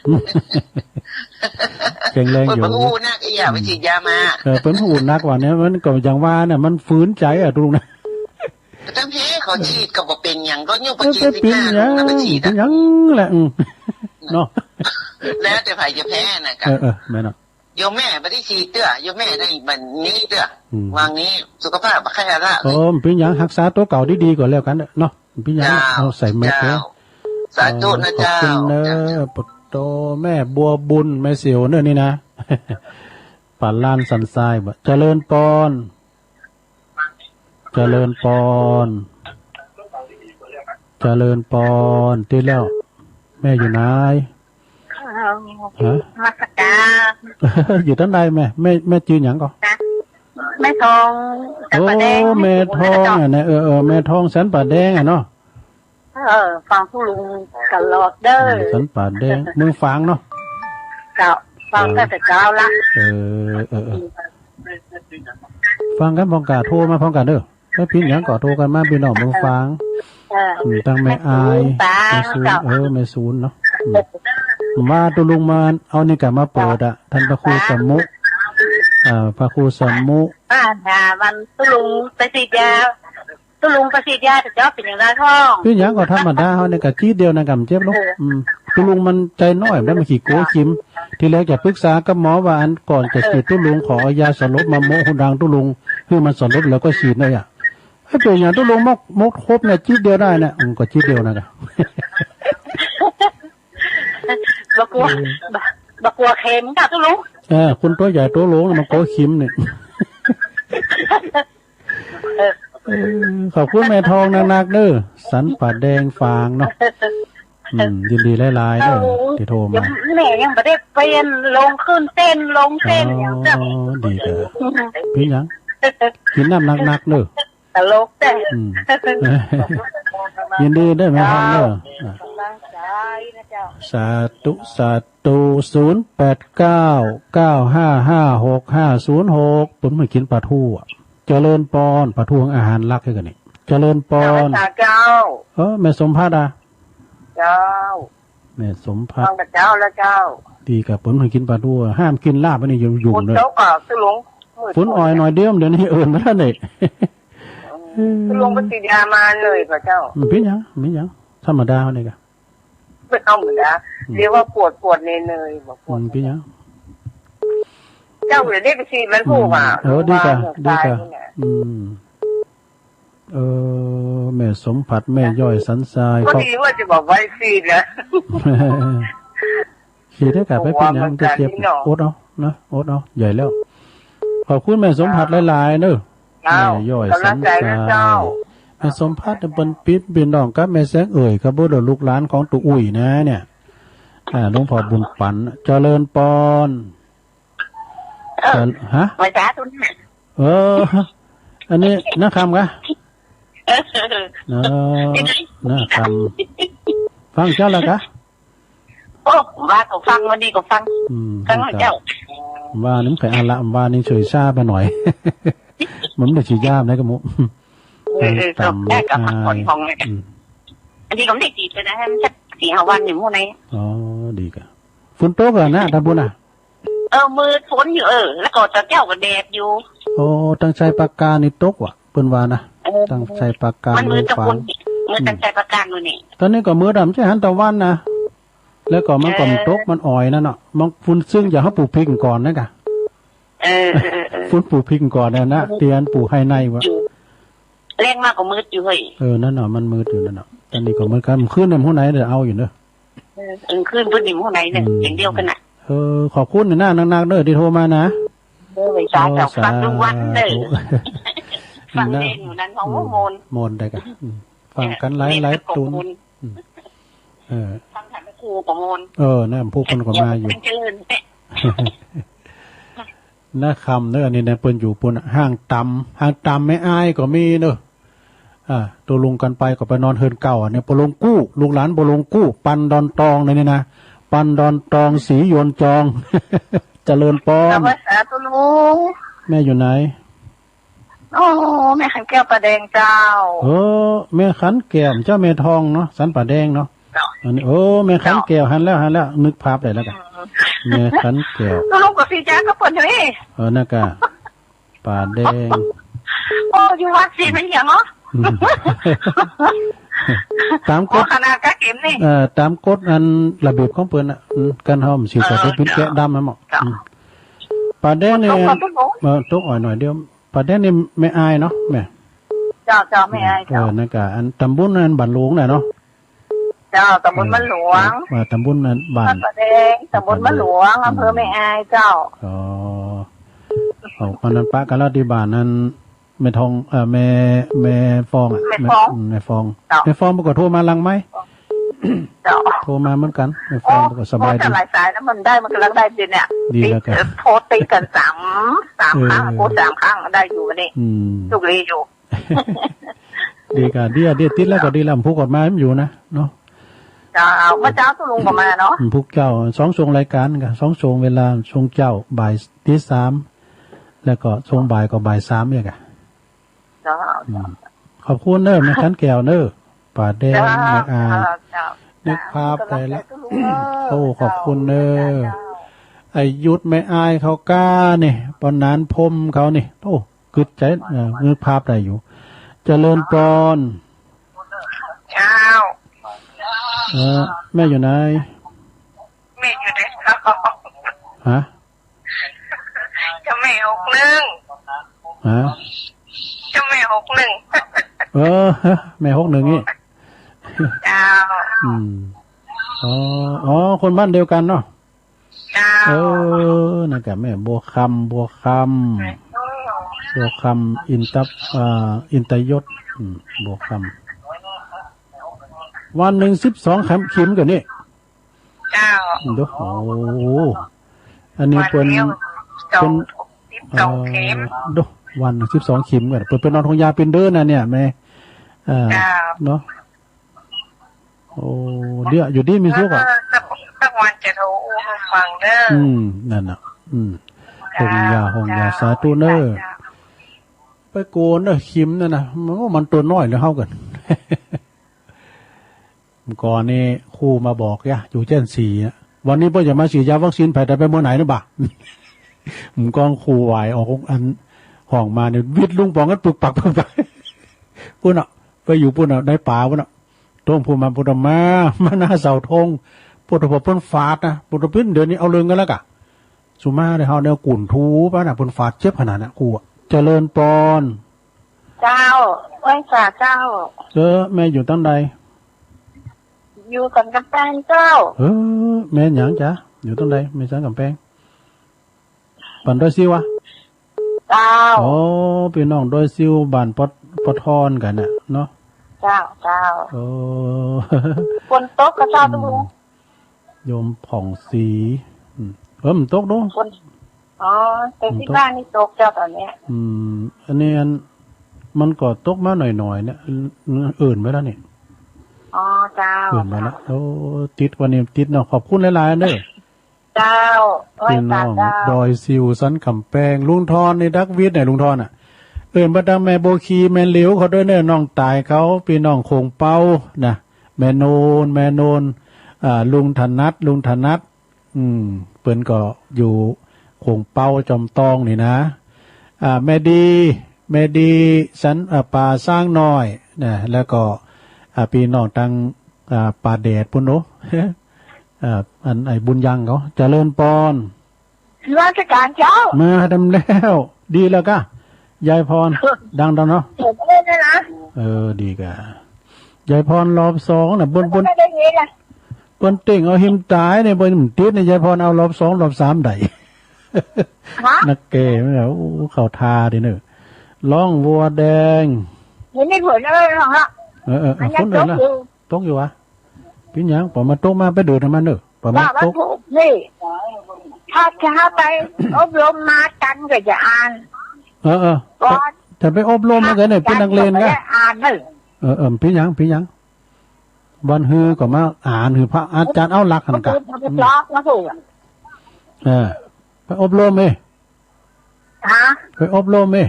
แข็งแรงอยู่ เปิ้นบ่ฮู้นัก อีหยัง อืม ไปฉีดยามา เออ เปิ้นฮู้นักว่าเนี่ย มันก็อย่างว่าเนี่ย มันฝืนใจอะตุ๊ลุงนะ ตั้งแต่เขาฉีดก็บ่เป็นหยัง ก็ยังไป มัน กิน ไป สิบห้า หยัง ลูกนะ ไปฉีดอะ เป็นหยังแหละ อืม เนาะ แล้วแต่ไผจะแพ้นะกะ เออ เออ แม่นเนาะ โยมแม่บ่ได้ฉีดเตื้อ โยมแม่ได้บัดนี้เตื้อ อืม วางนี้สุขภาพบ่ใคร่ละ เออ มันเป็นหยัง รักษาตัวเก่าดีๆก่อนแล้วกันเนาะ มันเป็นหยัง เจ้า เอาใส่แมส เจ้า เถอะ สาธุนะเจ้า เออ ขอบคุณเนอะ เจ้า ปะโต แม่บัวบุญ แม่เสียวเนอะนี่นะ ป่าล้านสันทรายบ่ เจริญปอน เจริญปอน เจริญปอน ติดแล้ว แม่อยู่ไหน เอ่อ ฮะ นมัสการ อยู่ตางใดแม่ แม่ แม่จื่อหยังก่อ นะ แม่ทอง สันป่าแดง โอ้ แม่ทองอะนะ เออ เออ แม่ทองสันป่าแดงอะเนาะ เออ ฟังตุ๊ลุงตลอดเด้อ อืม สันป่าแดง เมืองฝางเนาะ เจ้า ฟังตั้งแต่เช้าละ เออ เออ เออ ฟังกันพร้อมกัน โทรมาพร้อมกันเด้อ ถ้าผิดหยังก็โทรกันมา พี่น้องเมืองฝาง เออ อืม ตั้งแม่อาย แม่ศูนย์ แม่ศูนย์ เจ้า เออ แม่ศูนย์เนาะ อืม ว่าตุ๊ลุงมา เอานี่กะมาเปิดอะ ท่านพระครูสมุ อ่า พระครูสมุ อ่า วันตุ๊ลุงไปฉีดยา ตุ๊ลุงไปฉีดยา แต่เจ้าเป็นอย่างไรท้อง เป็นหยังก็ธรรมดา เฮานี่กะจี๊ดเดียวนะกะมันเจ็บลง เออ อืม ตุ๊ลุงมันใจน้อย มันขี้กั๋วเข็ม ทีแรกจะปรึกษากับหมอว่าอันก่อนจะฉีดตุ๊ลุงขอเอายาสลบมาโมะหูดังตุ๊ลุง คือมันสลบแล้วก็ฉีดเลยอะ เอ้ย เป็นหยังตุ๊ลุงมก มกครบเนี่ย จี๊ดเดียวได้เนี่ย อืม ก็จี๊ดเดียวนะกะ บ่กั๋ว เออ บ่ บ่กั๋วเข็มกะตุ๊ลุง เออ คนตัวใหญ่ตัวโหลงน่ะมันกั๋วเข็มเนี่ย เออ เออ ขอบคุณแม่ทองนักๆเด้อ สันป่าแดงฝางเนาะ อืม ยินดีหลายๆเด้อ เอ้า ที่โทรมา แม่ยังบ่ได้เปลี่ยนลงขึ้นเต้นลงเต้น อ๋อ อย่างเดียว ดีเด้อ อืม เป็นหยัง กินน้ำหนักๆเด้อ ตลกแต่ อืม ยินดีเด้อแม่ทองเด้อ เจ้า อ่ะ กำลังใจนะเจ้า สาธุ สาธุ ศูนย์แปดเก้า เก้าห้าห้า หกห้าศูนย์หก เปิ้นมากินปลาทูอะ เจริญปอน ปลาทูอาหารหลักคือกันนี่ เจริญปอน เจ้า เออ แม่สมภัทรอะ เจ้า แม่สมภัทร ฟังกับเจ้าแล้วเจ้า ดีกับเปิ้นมากินปลาทูอะ ห้ามกินลาบอันนี้ยุ่งๆเลย ฝนตกอะตุ๊ลุง ฝนอ่อยหน่อยเดียว เดี๋ยวนี้เอิ้นมาแล้วนี่ อืม ตุ๊ลุงไปฉีดยามาเลยกับเจ้า อืม เป็นหยัง เป็นหยัง ธรรมดาเนี่ยกะ ไม่ธรรมดา อืม เรียกว่าปวด ปวดเนยๆ บอกปวด อืม เป็นหยัง เจ้าเดี๋ยวได้ไปฉีดมันผูกอ่ะ อืม เออ ดีกะ โรงพยาบาลหัวใจ ดีกะ นี่แหละ อืม เออ แม่สมภัทร แม่ย้อยสันทราย พอดีว่าจะบอกไว้ฉีดนะ ฉีดให้กลับไปเป็นหยัง มันจะเจ็บ อดเอานะ อดเอา ใหญ่แล้ว ขอบคุณแม่สมภัทรหลายๆเด้อ เจ้า แม่ย้อยสันทราย กำลังใจนะเจ้า แม่สมภัทรเนี่ยเปิ้นปิ๊บพี่น้องกับแม่แสงเอ่ยครับ บ่ได้ลูกหลานของตุ๊อุ้ยนะเนี่ย อ่า หลวงพ่อบุญปัน เจริญปอน เออ เจริญ ฮะ มาสาธุนะ เออ อันนี้นาคำกะ เออ เออ นาคำ ฟังเจ้าแล้วกะ โอ้ ว่าก็ฟัง วันนี้ก็ฟัง อืม ฟังเจ้า ว่านี่มันเคยอ่านละ ว่านี่ช่วยซาไปหน่อย มันไม่ได้ฉีดยานะกะหมู เออ เออ ตาม ก็ได้กลับพักผ่อน อ่า ของเลย อืม อันนี้ก็ไม่ได้ฉีดเลยนะ มันสักสี่ห้าวันอยู่หมู่ไหน อ๋อ ดีกะ ฝนตกอะนะ ตาบุญอะ เออ มืดฝนอยู่ เออ แล้วก็ตอนเจ๊าก็แดดอยู่ โอ้ ตังไชปราการนี่ตกว่ะ เปิ้นว่านะ เออ ตังไชปราการ มันมืด เมืองฝาง ตะกุน มืดตังไชปราการมื้อนี้ ตอนนี้ก็มืดอะ มันจะหันตะวันนะ แล้วก็มันก็ เออ ตก มันอ่อยนั่นเนาะ มันฝนซึ่งอยากให้ปลูกพริกก่อนนะกะ เออ เออ เออ ฝนปลูกพริกก่อนนะนะ เออ เตรียมปลูกไฮในวะ อยู่ แรงมากก็มืดอยู่เฮ้ย เออ นั่นเนาะ มันมืดอยู่นั่นเนาะ ตอนนี้ก็มืดครับ คืนนี้มื้อไหนเดี๋ยวเอาอยู่เนอะ เออ เออ คืนพุ้นนี่มื้อไหนเนี่ย อืม อย่างเดียวกันน่ะ เออ ขอบคุณนะ นักๆเด้อ ที่โทรมานะ เออ สาธุ โอ้ ฟังทุกวันเลย สาธุ ฟังเพลงอยู่นั้น นะ โอ้โห อืม ม่วน ม่วนได้กะ อืม ฟังกันหลาย เออ หลาย ขอบคุณ ตุน อืม เออ ฟังธรรมครูประมูล เออ นั่นผู้คนก็มาอยู่ เจริญ นะ คำเนอะ อันนี้นะ เปิ้นอยู่ปุ้นอะ ห้างตำ ห้างตำแม่อายก็มีเนอะ อ่า ตกลงกันไปก็ไปนอนเฮือนเก่า อันนี้ปอลงกู้ ลูกหลานปอลงกู้ ปันดอนตองเลยนี่นะ ปันดอนตอง ศรียวนจอง เจริญปอน สวัสดีค่ะ ตุลุง แม่อยู่ไหน โอ้ แม่ขันแก้วป่าแดงเจ้า เออ แม่ขันแก้ว เจ้าแม่ทองเนาะ สันป่าแดงเนาะ เจ้า อันนี้ โอ้ แม่ขันแก้ว หันแล้ว หันแล้ว นึกภาพได้แล้วกะ อืม แม่ขันแก้ว ตุลุงก็สีจ้าก็เปิ้นอยู่นี่ เออ นั่นกะ ป่าแดง โอ้ อยู่วัดศรีมันอย่างเหรอ อืม ตามกฎ โอ้ ขนาดกะเข็มนี่ เอ่อ ตามกฎอันระเบียบของเปิ้นน่ะ อืม กันเฮามันสิใส่ เออ เป็นแกะดำนะหมอ เจ้า อืม ป่าแดงนี่ ตกกับพวกหนู เอ่อ ตกอ่อยหน่อยเดียว ป่าแดงนี่แม่อายเนาะ แม่ เจ้า เจ้า แม่อาย เออ เจ้า นั่นกะ อันตำบลอันบ้านหลวงน่ะเนาะ เจ้า ตำบลบ้านหลวง เออ ว่าตำบลนั้นบ้าน บ้านป่าแดง ตำบลบ้านหลวง อำเภอแม่อายเจ้า อ๋อ เอา อันนั้นปะกันแล้วที่บ้านนั้น แม่ทอง เอ่อ แม่ แม่ฟองอะ แม่ฟอง แม่ อืม แม่ฟอง เจ้า แม่ฟองเปิ้นก็โทรมาหลังไมค์ เจ้า โทรมาเหมือนกัน แม่ฟอง โอ้ เปิ้นก็สบายดี โอ้ แต่หลายสายนะ มันได้ มันกำลังได้ดีเนี่ย ดีแล้วกัน ติด เออ โทรติดกันสาม สามครั้ง เออ โอ้ สามครั้งได้อยู่วันนี้ อืม โชคดีอยู่ ดีกะ ดีอะ ดี ติดแล้วก็ดีแล้ว ผู้กฎหมายมันอยู่นะ เนาะ เจ้า เมื่อเช้าตุลุงก็มาเนาะ อืม พวกเจ้า สองช่วงรายการกะ สองช่วงเวลา ช่วงเช้า บ่ายตีสาม แล้วก็ช่วงบ่ายก็บ่ายสามเนี่ยกะ เจ้า อืม ขอบคุณเนอะ แม่ขันแก้วเนอะ ป่าแดง เจ้า แม่อาย เจ้า เจ้า นึกภาพได้ละ เจ้า โอ้ ขอบคุณเนอะ เจ้า ไอ้ยุทธแม่อายเขาก้านี่ ปอนนานพรหมเขานี่ โอ้ กึดใจ เอ่อ นึกภาพได้อยู่ เจริญปอน เจ้า เออ แม่อยู่ไหน แม่อยู่ไหน ฮะ เจ้าแม่หกหนึ่ง ฮะ เจ้าแม่หกหนึ่ง เออ แม่หกหนึ่งนี่ เจ้า อืม อ๋อ อ๋อ คนบ้านเดียวกันเนาะ เจ้า เออ นั่นกะแม่บัวคำ บัวคำ บัวคำ อินทะ อ่า อินทยศ อืม บัวคำ วันหนึ่งสิบสองเข็ม เข็มกะนี่ เจ้า ดู โอ้ อันนี้เปิ้น วันเดียว เปิ้น สิบสองเข็ม เอ่อ ดู วันหนึ่งสิบสองเข็มกะ เปิ้น เปิ้นนอนโฮงยาเปิ้นเด้อนะเนี่ย แม่ เอ่อ เจ้า เนาะ โอ้ เดี๋ยว อยู่ดีมีสุขอะ เออ สัก สักวันจะโทรอู้ให้ฟังเด้อ อืม นั่นน่ะ อืม โฮงยา โฮงยา เจ้า สาธุเนอะ เจ้า ไปโกนเนอะ คิมนั่นน่ะ มัน มันตัวน้อยเหลือเฮากัน ก่อนนี่ครูมาบอกยะ อยู่เจ้นสี่อะ วันนี้เปิ้นจะมาฉีดยาวัคซีน ไผได้ไปเมื่อไหร่หรือเปล่า ผมกองครูไหวออกอันห้องมาเนี่ย วิดลุงป๋องกันปึกปักปึกปัก ปุ้นอ่ะ ไปอยู่ปุ้นอ่ะ ในป่าปุ้นอ่ะ โต้งพูดมา พุทธมา มาหน้าเสาธง พุทธพจน์เปิ้นฝาดนะ พุทธพิน เดี๋ยวนี้เอาเรื่องกันแล้วกะ สุมาเดี๋ยวเฮาเนี่ยกุ่นทูปะนะ เปิ้นฝาดเจ็บขนาดน่ะ กูอะ เจริญปอน เจ้า ไหว้สาเจ้า เออ แม่อยู่ตั้งใด อยู่สันกำแพงเจ้า เออ แม่หยังจ๊ะ อยู่ตั้งใด แม่สันกำแพง บ้านดอยซิวอะ เจ้า อ๋อ พี่น้องดอยซิว บ้านปอ ปอทอนกันน่ะเนาะ เจ้า เจ้า โอ้ ฝนตกกะเจ้า อืม ตุลุง โยมผ่องศรี อืม เออ มันตกดู ฝน อ๋อ แต่ที่บ้านนี่ตกเจ้าตอนเนี้ย อืม อันนี้อัน มันก็ตกมาหน่อยๆเนี่ย อื่นไปแล้วนี่ อ๋อ เจ้า อื่นไปแล้ว โอ้ ติดวันนี้ติดเนาะ ขอบคุณหลายๆเด้อ เจ้า ไหว้ พี่น้อง สาเจ้า ดอยซิวสันกำแพง ลุงทอนนี่ดักวิทย์เนี่ย ลุงทอนน่ะ เอิ้นมาตั้งแม่โบวขี แม่หลิวเขาด้วยเนอะ น้องตายเขา พี่น้องโขงเปานะ แม่โนน แม่โนน อ่า ลุงถนัด ลุงถนัด อืม เปิ้นก็อยู่โขงเปาจอมตองนี่นะ อ่า แม่ดี แม่ดี สัน อ่า ป่าช้างน้อยนะ แล้วก็ อ่า พี่น้องตัง อ่า ป่าแดดปุ้นโอ้ อ่า อันไอ้บุญยังเขา เจริญปอน นมัสการเจ้า มาดำแล้ว ดีแล้วกะ ยายพร ดังๆเนาะ เปิดเลยนะ เออ ดีกะ ยายพรรอบสองน่ะ เปิ้น เปิ้น ไม่ได้ยินนะ เปิ้นเต่งเอาหิมตายเนี่ย เปิ้นมันติดเนี่ย ยายพรเอารอบสอง รอบสามได้ ฮะ นักเกมเนี่ย โอ้ เข้าท่าดีเนอะ ร้องวัวแดง ยังไม่เปิดเลยเหรอฮะ เออ เออ เออ อันนี้ คนอื่นนะ ตกอยู่ ตกอยู่วะ เป็นหยัง ปอมาตกมาไปเดินให้มันเด้อ ปอมา ว่ามัน ตก ถูกนี่ ถ้า ถ้าไปอบรมมาตันก็จะอ่าน เออ เออ ก่อน จะ จะไปอบรมมาไงเนี่ย เป็นนักเรียนไง ก็ได้อ่านเนอะ เออ เออ เป็นหยัง เป็นหยัง วันฮือก็มาอ่าน คือพระอาจารย์เอาหลักหันกะ มันถูก มันถูก เออ ไปอบรมเอ้ย ฮะ ไปอบรมเอ้ย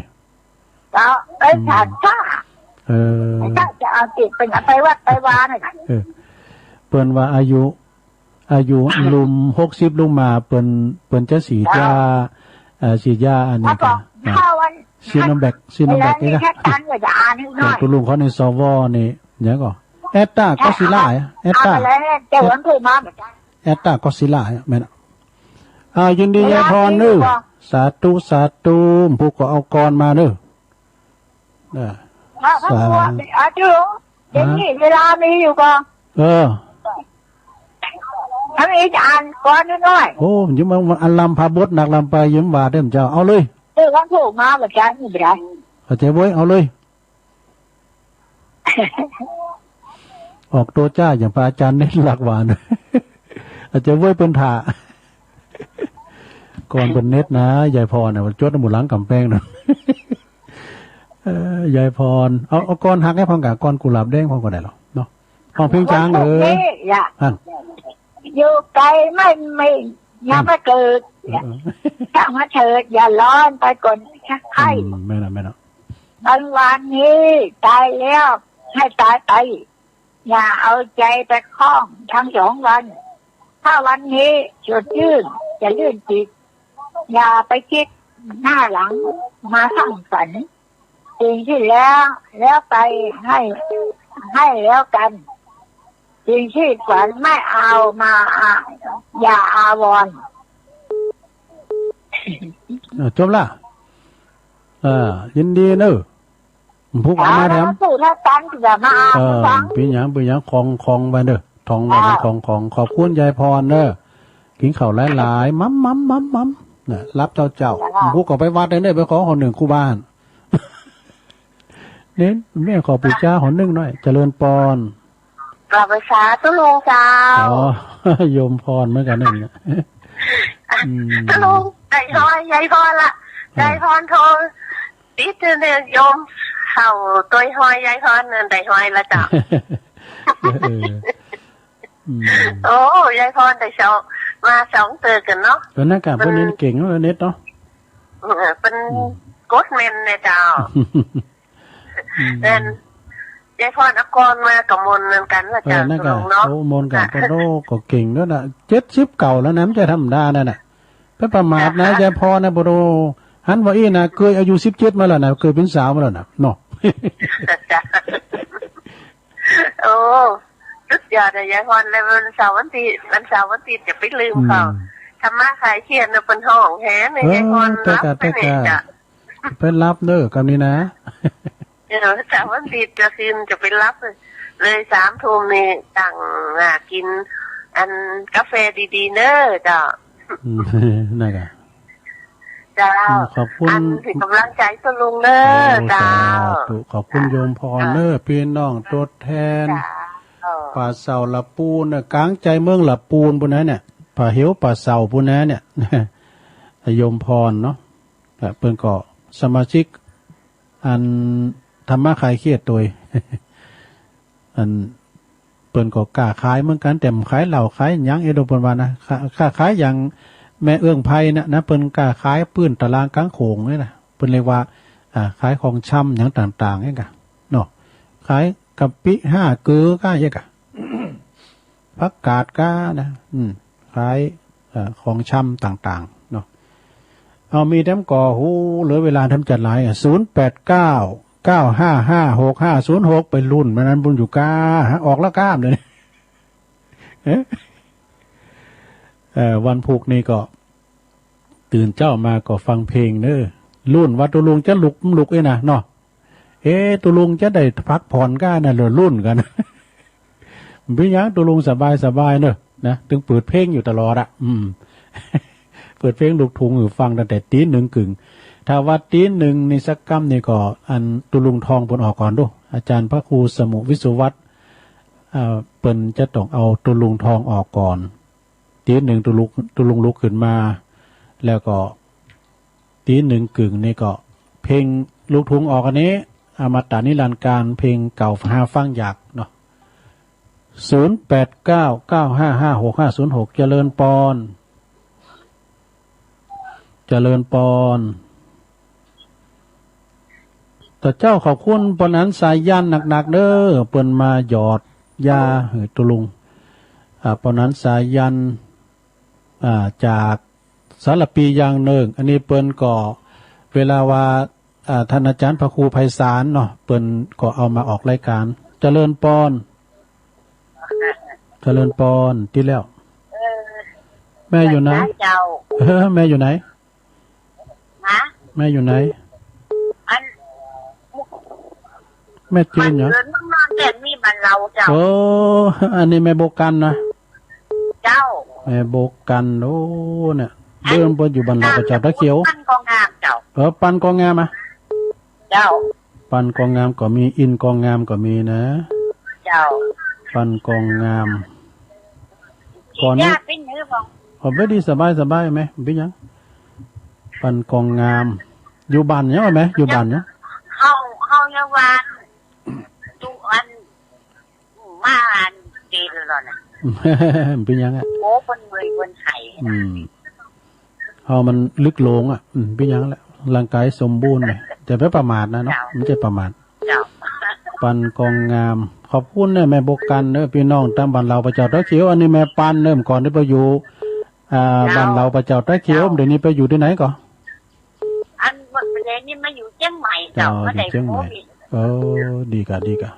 ก็ไป อืม สอน เออ ก็จะเอาจิตเป็นไปวัดไปวานี่ เออ เปิ้นว่าอายุ อายุลุ่มหกสิบลุ่มมา เปิ้น เปิ้นจะฉีดยา เออ เอ่อ ฉีดยาอันนี้ ครับผม กัน อ่ะ ถ้าวัน ซีโนแวค ซีโนแวค นี่นะ ถ้าตันก็จะอ่านนิดหน่อย เออ ตุลุงเขาใน สว นี่ เดี๋ยวก่อน แอสตราก็ซิลล่า แอสตรา เอาไปเลย เดี๋ยววันพูดมาเหมือนกัน แอสตราก็ซิลล่า แม่นอะ อ่า ยินดียายพรเนอะ สาธุ สาธุ ผู้ก็เอากรมาเนอะ เออ พระ พระ สาธุ ครู อาจุ เดี๋ยวนี้ ฮะ เวลามีอยู่ก็ เออ ถ้ามีจะอ่านกรนิดหน่อย โอ้ ยืมเอาอันลำพาบดหนักลำไป ยืมว่าเด้อเจ้า เอาเลย เออ วันพูดมาเหมือนกัน ไม่เป็นไร เข้าใจเว้ย เอาเลย ออกตัวจ้าอย่างพระอาจารย์เน้นหลักหวาน อาจจะเว้ยเปิ้นถ่า ก่อนเปิ้นเน็ตนะ ยายพรน่ะ จดหมู่หลังกำแพงนะ เอ่อ ยายพร เอา เอากรหักให้พร้อมกับกรกุหลาบแดงพร้อมก็ได้หรอ เนาะ ห้องเพลงช้าง เออ นี่อย่า อัน อยู่ไกลไม่ ไม่ อย่ามาเกิด เออ เออ ช่างมาเถิด อย่าร้อนไปก่อน ใคร อืม แม่นอะ แม่นอะ บางวันนี้ตายแล้วให้ตายไป อย่าเอาใจไปข้องทั้งสองวัน ถ้าวันนี้สดชื่นจะลื่นจิต อย่าไปคิดหน้าหลังมาสร้างฝัน สิ่งที่แล้วแล้วไปให้ให้แล้วกัน สิ่งที่ฝันไม่เอามาอาอย่าอาวรณ์ เออ จบละ เออ ยินดีเนอะ ผู้ก็เอามาแถม อ่า แล้วก็สู้ถ้าตันก็อย่ามาเอา เออ ฟัง เป็นหยัง เป็นหยัง ของ ของไปเด้อ ของไปเด้อ อ่า ของ ของ ขอบคุณยายพรเด้อ กินข้าวหลายๆ มัม มัม มัม มัม นะ รับเจ้าเจ้า จ้า ผู้ก็ไปวัดเด้อ ไปขอหนหนึ่งครูบา เนี่ย แม่ขอปูชาหนหนึ่งหน่อย เจริญปอน กราบไหว้สาธุลุงเจ้า อ๋อ โยมพรเหมือนกันนั่นเนี่ย อืม ลุง ได้ฮอยยายพรละ อ่า ยายพรโทรติดเนี่ย โยมเข้าตัวฮอยยายพรนั่น ได้ฮอยละเจ้า เออ อืม โอ้ ยายพรได้สอง มาสองเทื่อกันเนาะ เออ นั่นกะ มัน เพิ่นเล่นเก่งเนาะ เน็ตเนาะ เออ เพิ่น อืม กดแม่นเนี่ยเจ้า อืม เอิ้น ยายพรเอากรมาก็ม่วนเหมือนกันว่า เออ จ้ะ นั่นก็ ตกลงเนาะ โอ้ ม่วนกัน ค่ะ ปะโท ก็เก่งแล้วนะ เจ็ดสิบเก้าแล้วนะ ไม่ใช่ธรรมดานั่นน่ะ ไปประมาทนะ ค่ะ ยายพรนะ ปะโท หันว่าอี้นะ เกยอายุสิบเจ็ดมาแล้วนะ เกยเป็นสาวมาแล้วนะ เนาะ จ้ะ โอ้ สุดยอดเลย ยายพรเลย วันเสาร์วันอาทิตย์ วันเสาร์วันอาทิตย์จะไปลืมเขา อืม ธรรมะคลายเครียดนะ เพิ่นฮ้องแฮงเนี่ย เออ ยายพร แต่กะ หลับไปเนี่ย แต่กะ จ้ะ ไปหลับเนอะ กำนี้นะ เออ เสาร์วันอาทิตย์จะคืนจะไปหลับเลย สามทุ่มนี่ตั้งหน้ากิน อันกาแฟดีๆ เนอะเจ้า อืม นั่นกะ เจ้า อืม ขอบคุณ อันเป็นกำลังใจตัวลุงเนอะ โอ้ เจ้า สาธุ ขอบคุณโยมพรเนอะ ค่ะ พี่น้องตัวแทน เจ้า ป่าเสาละปูนเนอะ กลางใจเมืองละปูนปูนนั้นเนี่ย ป่าเหวป่าเสาปูนนั้นเนี่ย โยมพรเนาะ เอ่อ เปิ้นก็สมาชิก อันธรรมะคลายเครียดโตย อันเปิ้นก็ค้าขายเหมือนกัน แต่บ่ขายเหล้าขายหยังเอโดเปิ้นว่านะ ค้า ค้าขายอย่างแม่เอื้องไพรน่ะนะ เปิ้นค้าขายปื้นตลาดกลางโขงนี่นะ เปิ้นเรียกว่า อ่า ขายของชำหยังต่างๆ นี่กะ เนาะ ขายกะปิห้าเกลือกะ เยอะกะ ผักกาดกะนะ อืม ขาย เอ่อ ของชำต่างๆ เนาะ เอา มีแต้มก่อ โห เหลือเวลาแต้มจัดหลายอ่ะ ศูนย์แปดเก้า เก้าห้าห้า หกห้าศูนย์หก ไปลุ้นมันนั้นบุญอยู่กา ฮะ ออกแล้วกา เดี๋ยวนี้ เอ๊ะ เอ่อ วันพุธนี่ก็ ตื่นเช้ามาก็ฟังเพลงเนอะ ลุ้นว่าตัวลุงจะลุกบ่ลุกเอ้ยนะ เนาะ เอ๊ะ ตุลุงจะได้พักผ่อนก้านะ เดี๋ยวลุ้นกัน บ่เป็นหยัง ตุลุงสบายสบายเนอะ นะ ตึงเปิดเพลงอยู่ตลอดอะ อืม เปิดเพลงลูกทุ่งอยู่ฟังตั้งแต่ตีหนึ่งกึ่ง ถ้าว่าตีหนึ่งนี่สักกำนี่ก็ อันตุลุงทองเปิ้นออกก่อนดู อาจารย์พระครูสมุวิศวัฒน์ อ่า เปิ้นจะต้องเอาตุลุงทองออกก่อน ตีหนึ่งตุลุง ตุลุงลุกขึ้นมา แล้วก็ตีหนึ่งครึ่งนี่ก็เพลงลูกทุ่งออกอันนี้ อมตะนิรันดร์การเพลงเก่าหาฟังอยากเนาะ ศูนย์แปดเก้า เก้าห้าห้า หกห้าศูนย์หก เจริญปอน เจริญปอน ตะเจ้าขอบคุณปอนันสายันหนักๆ เด้อ เปิ้นมาหยอดยาหื้อตุลุง อ่า ปอนันสายัน อ่า จากสารปีอย่างหนึ่ง อันนี้เปิ้นก็ เวลาว่า อ่า ท่านอาจารย์พระครูไพศาลเนาะ เปิ้นก็เอามาออกรายการ เจริญปอน เจริญปอน ตี้แล้ว เออ แม่อยู่ไหน เจ้า เออ แม่อยู่ไหน ฮะ แม่อยู่ไหน อัน แม่จืนเหรอ บ้านเรือนเมืองนอนแต่มีบ้านเราเจ้า โอ้ อันนี้แม่โบกันนะ เจ้า แม่โบกัน โอ้ เนี่ย เบิ่งเปิ้นอยู่บ้านเราประจำตาเขียว ปันกองงามเจ้า เออ ปันกองงามอะ เจ้า ปันกองงามก็มี อินกองงามก็มีนะ เจ้า ปันกองงาม ก่อนนี้ ยาเป็นหื้อบ่ อ๋อ บ่ดี สบาย สบายแม่ บ่เป็นหยัง ปันกองงาม อยู่บ้านหยังแม่ อยู่บ้านหยัง เฮา เฮายังว่า อยู่อัน มาอันเดียวแล้วนะ เป็นหยังอะ โอ้ เปิ้นเมื่อยเปิ้นไข้ อืม เฮามันลึกลงอะ อืม เป็นหยังแหละ ร่างกายสมบูรณ์นะ แต่บ่ประมาทนะเนาะ เจ้า มันจะประมาท เจ้า ปันกองงาม ขอบคุณนะแม่โบกันเด้อ พี่น้องตามบ้านเราประจำตาเขียว อันนี้แม่ปันเด้อ ก่อนที่ไปอยู่ อ่า เจ้า บ้านเราประจำตาเขียว เจ้า เดี๋ยวนี้ไปอยู่ที่ไหนก่อ อันหมดไปเลยนี่มาอยู่เชียงใหม่เจ้า เจ้า มาได้ อยู่เชียงใหม่ โควิด เออ ดีกะ ดีกะ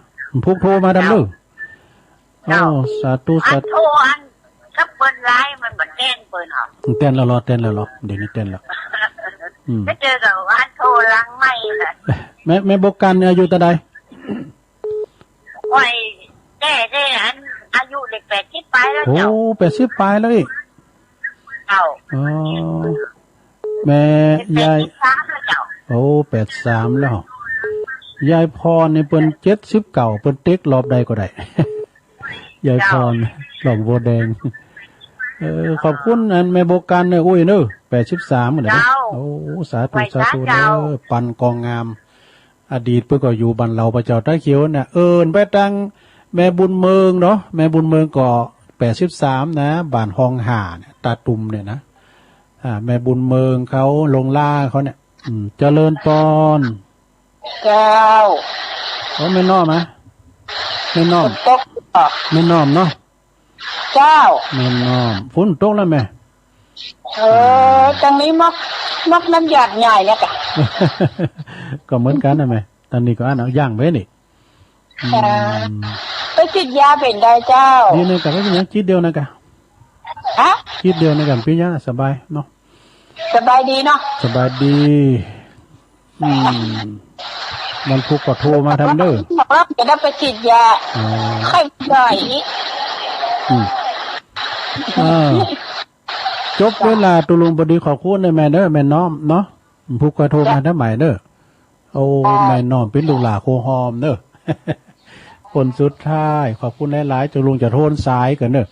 พุกโทรมาดำเด้อ เจ้า อ๋อ สาธุ อัน สาธุ โทรอันกับเปิ้นไลน์มันบ่แจ้งเปิ้นหรอก แจ้งแล้วเหรอ แจ้งแล้วเหรอ เดี๋ยวนี้แจ้งแล้ว อืม ก็เจอกับว่าโทรหลังไมค์น่ะ แม่ แม่โบกันเนี่ยอายุเท่าใด โอ้ย แก่เด้ อันอายุได้แปดสิบปลายแล้ว โอ้ เจ้า แปดสิบปลายแล้วอีก เจ้า อ๋อ แม่ยาย แปดสิบสามแล้วเจ้า โอ้ แปดสามแล้ว ยายพรนี่เปิ้นเจ็ดสิบเก้า เปิ้นเต็กรอบใดก็ได้ ยายพร เจ้า หนองบัวแดง เออ ขอบคุณอันแม่โบกันเนอะ อุ้ยเนอะ แปดสิบสามเหมือนกันนะ เจ้า โอ้ สาธุ ไหว้สา สาธุ เจ้า เด้อ ปันกองงาม อดีตเปิ้นก็อยู่บ้านเราประจำตาเขียวเนี่ย เอิ้นไปตังแม่บุญเมืองเนาะ แม่บุญเมืองก็แปดสิบสามนะ บ้านฮองห้าเนี่ย ตาตุ่มเนี่ยนะ อ่า แม่บุญเมืองเขาลงล่าเขาเนี่ย อืม เจริญปอน เจ้า โอ้ แม่น้อมอะ แม่น้อม ฝนตกเหรอ แม่น้อมเนาะ เจ้า แม่น้อม ฝนตกแล้วแม่ เออ อืม ตรงนี้มก มกน้ำหยาดใหญ่เนี่ยจ้ะ ก็เหมือนกันนะแม่ ตอนนี้ก็อันเอาย่างไว้นี่ อืม ค่ะ ไปฉีดยาเป็นไดเจ้า ดีนะกะ ไม่เป็นหยัง จิตเดียวนะกะ ฮะ จิตเดียวนะกะ เป็นหยัง สบายเนาะ สบายดีเนาะ สบายดี อืม วันพุธก็โทรมาทำเด้อ บอกว่าจะได้ไปฉีดยา อ๋อ ไข้จ่อย อืม อ่า จบเวลาตุลุงพอดี ขอบคุณนะแม่เด้อ แม่น้อมเนาะ วันพุธก็โทรมาทำใหม่เด้อ โอ้ จ้ะ แม่น้อมเป็นลูกหลานโคฮอมเด้อ คนสุดท้าย ขอบคุณหลายๆ ตุลุงจะโทนสายกันเด้อ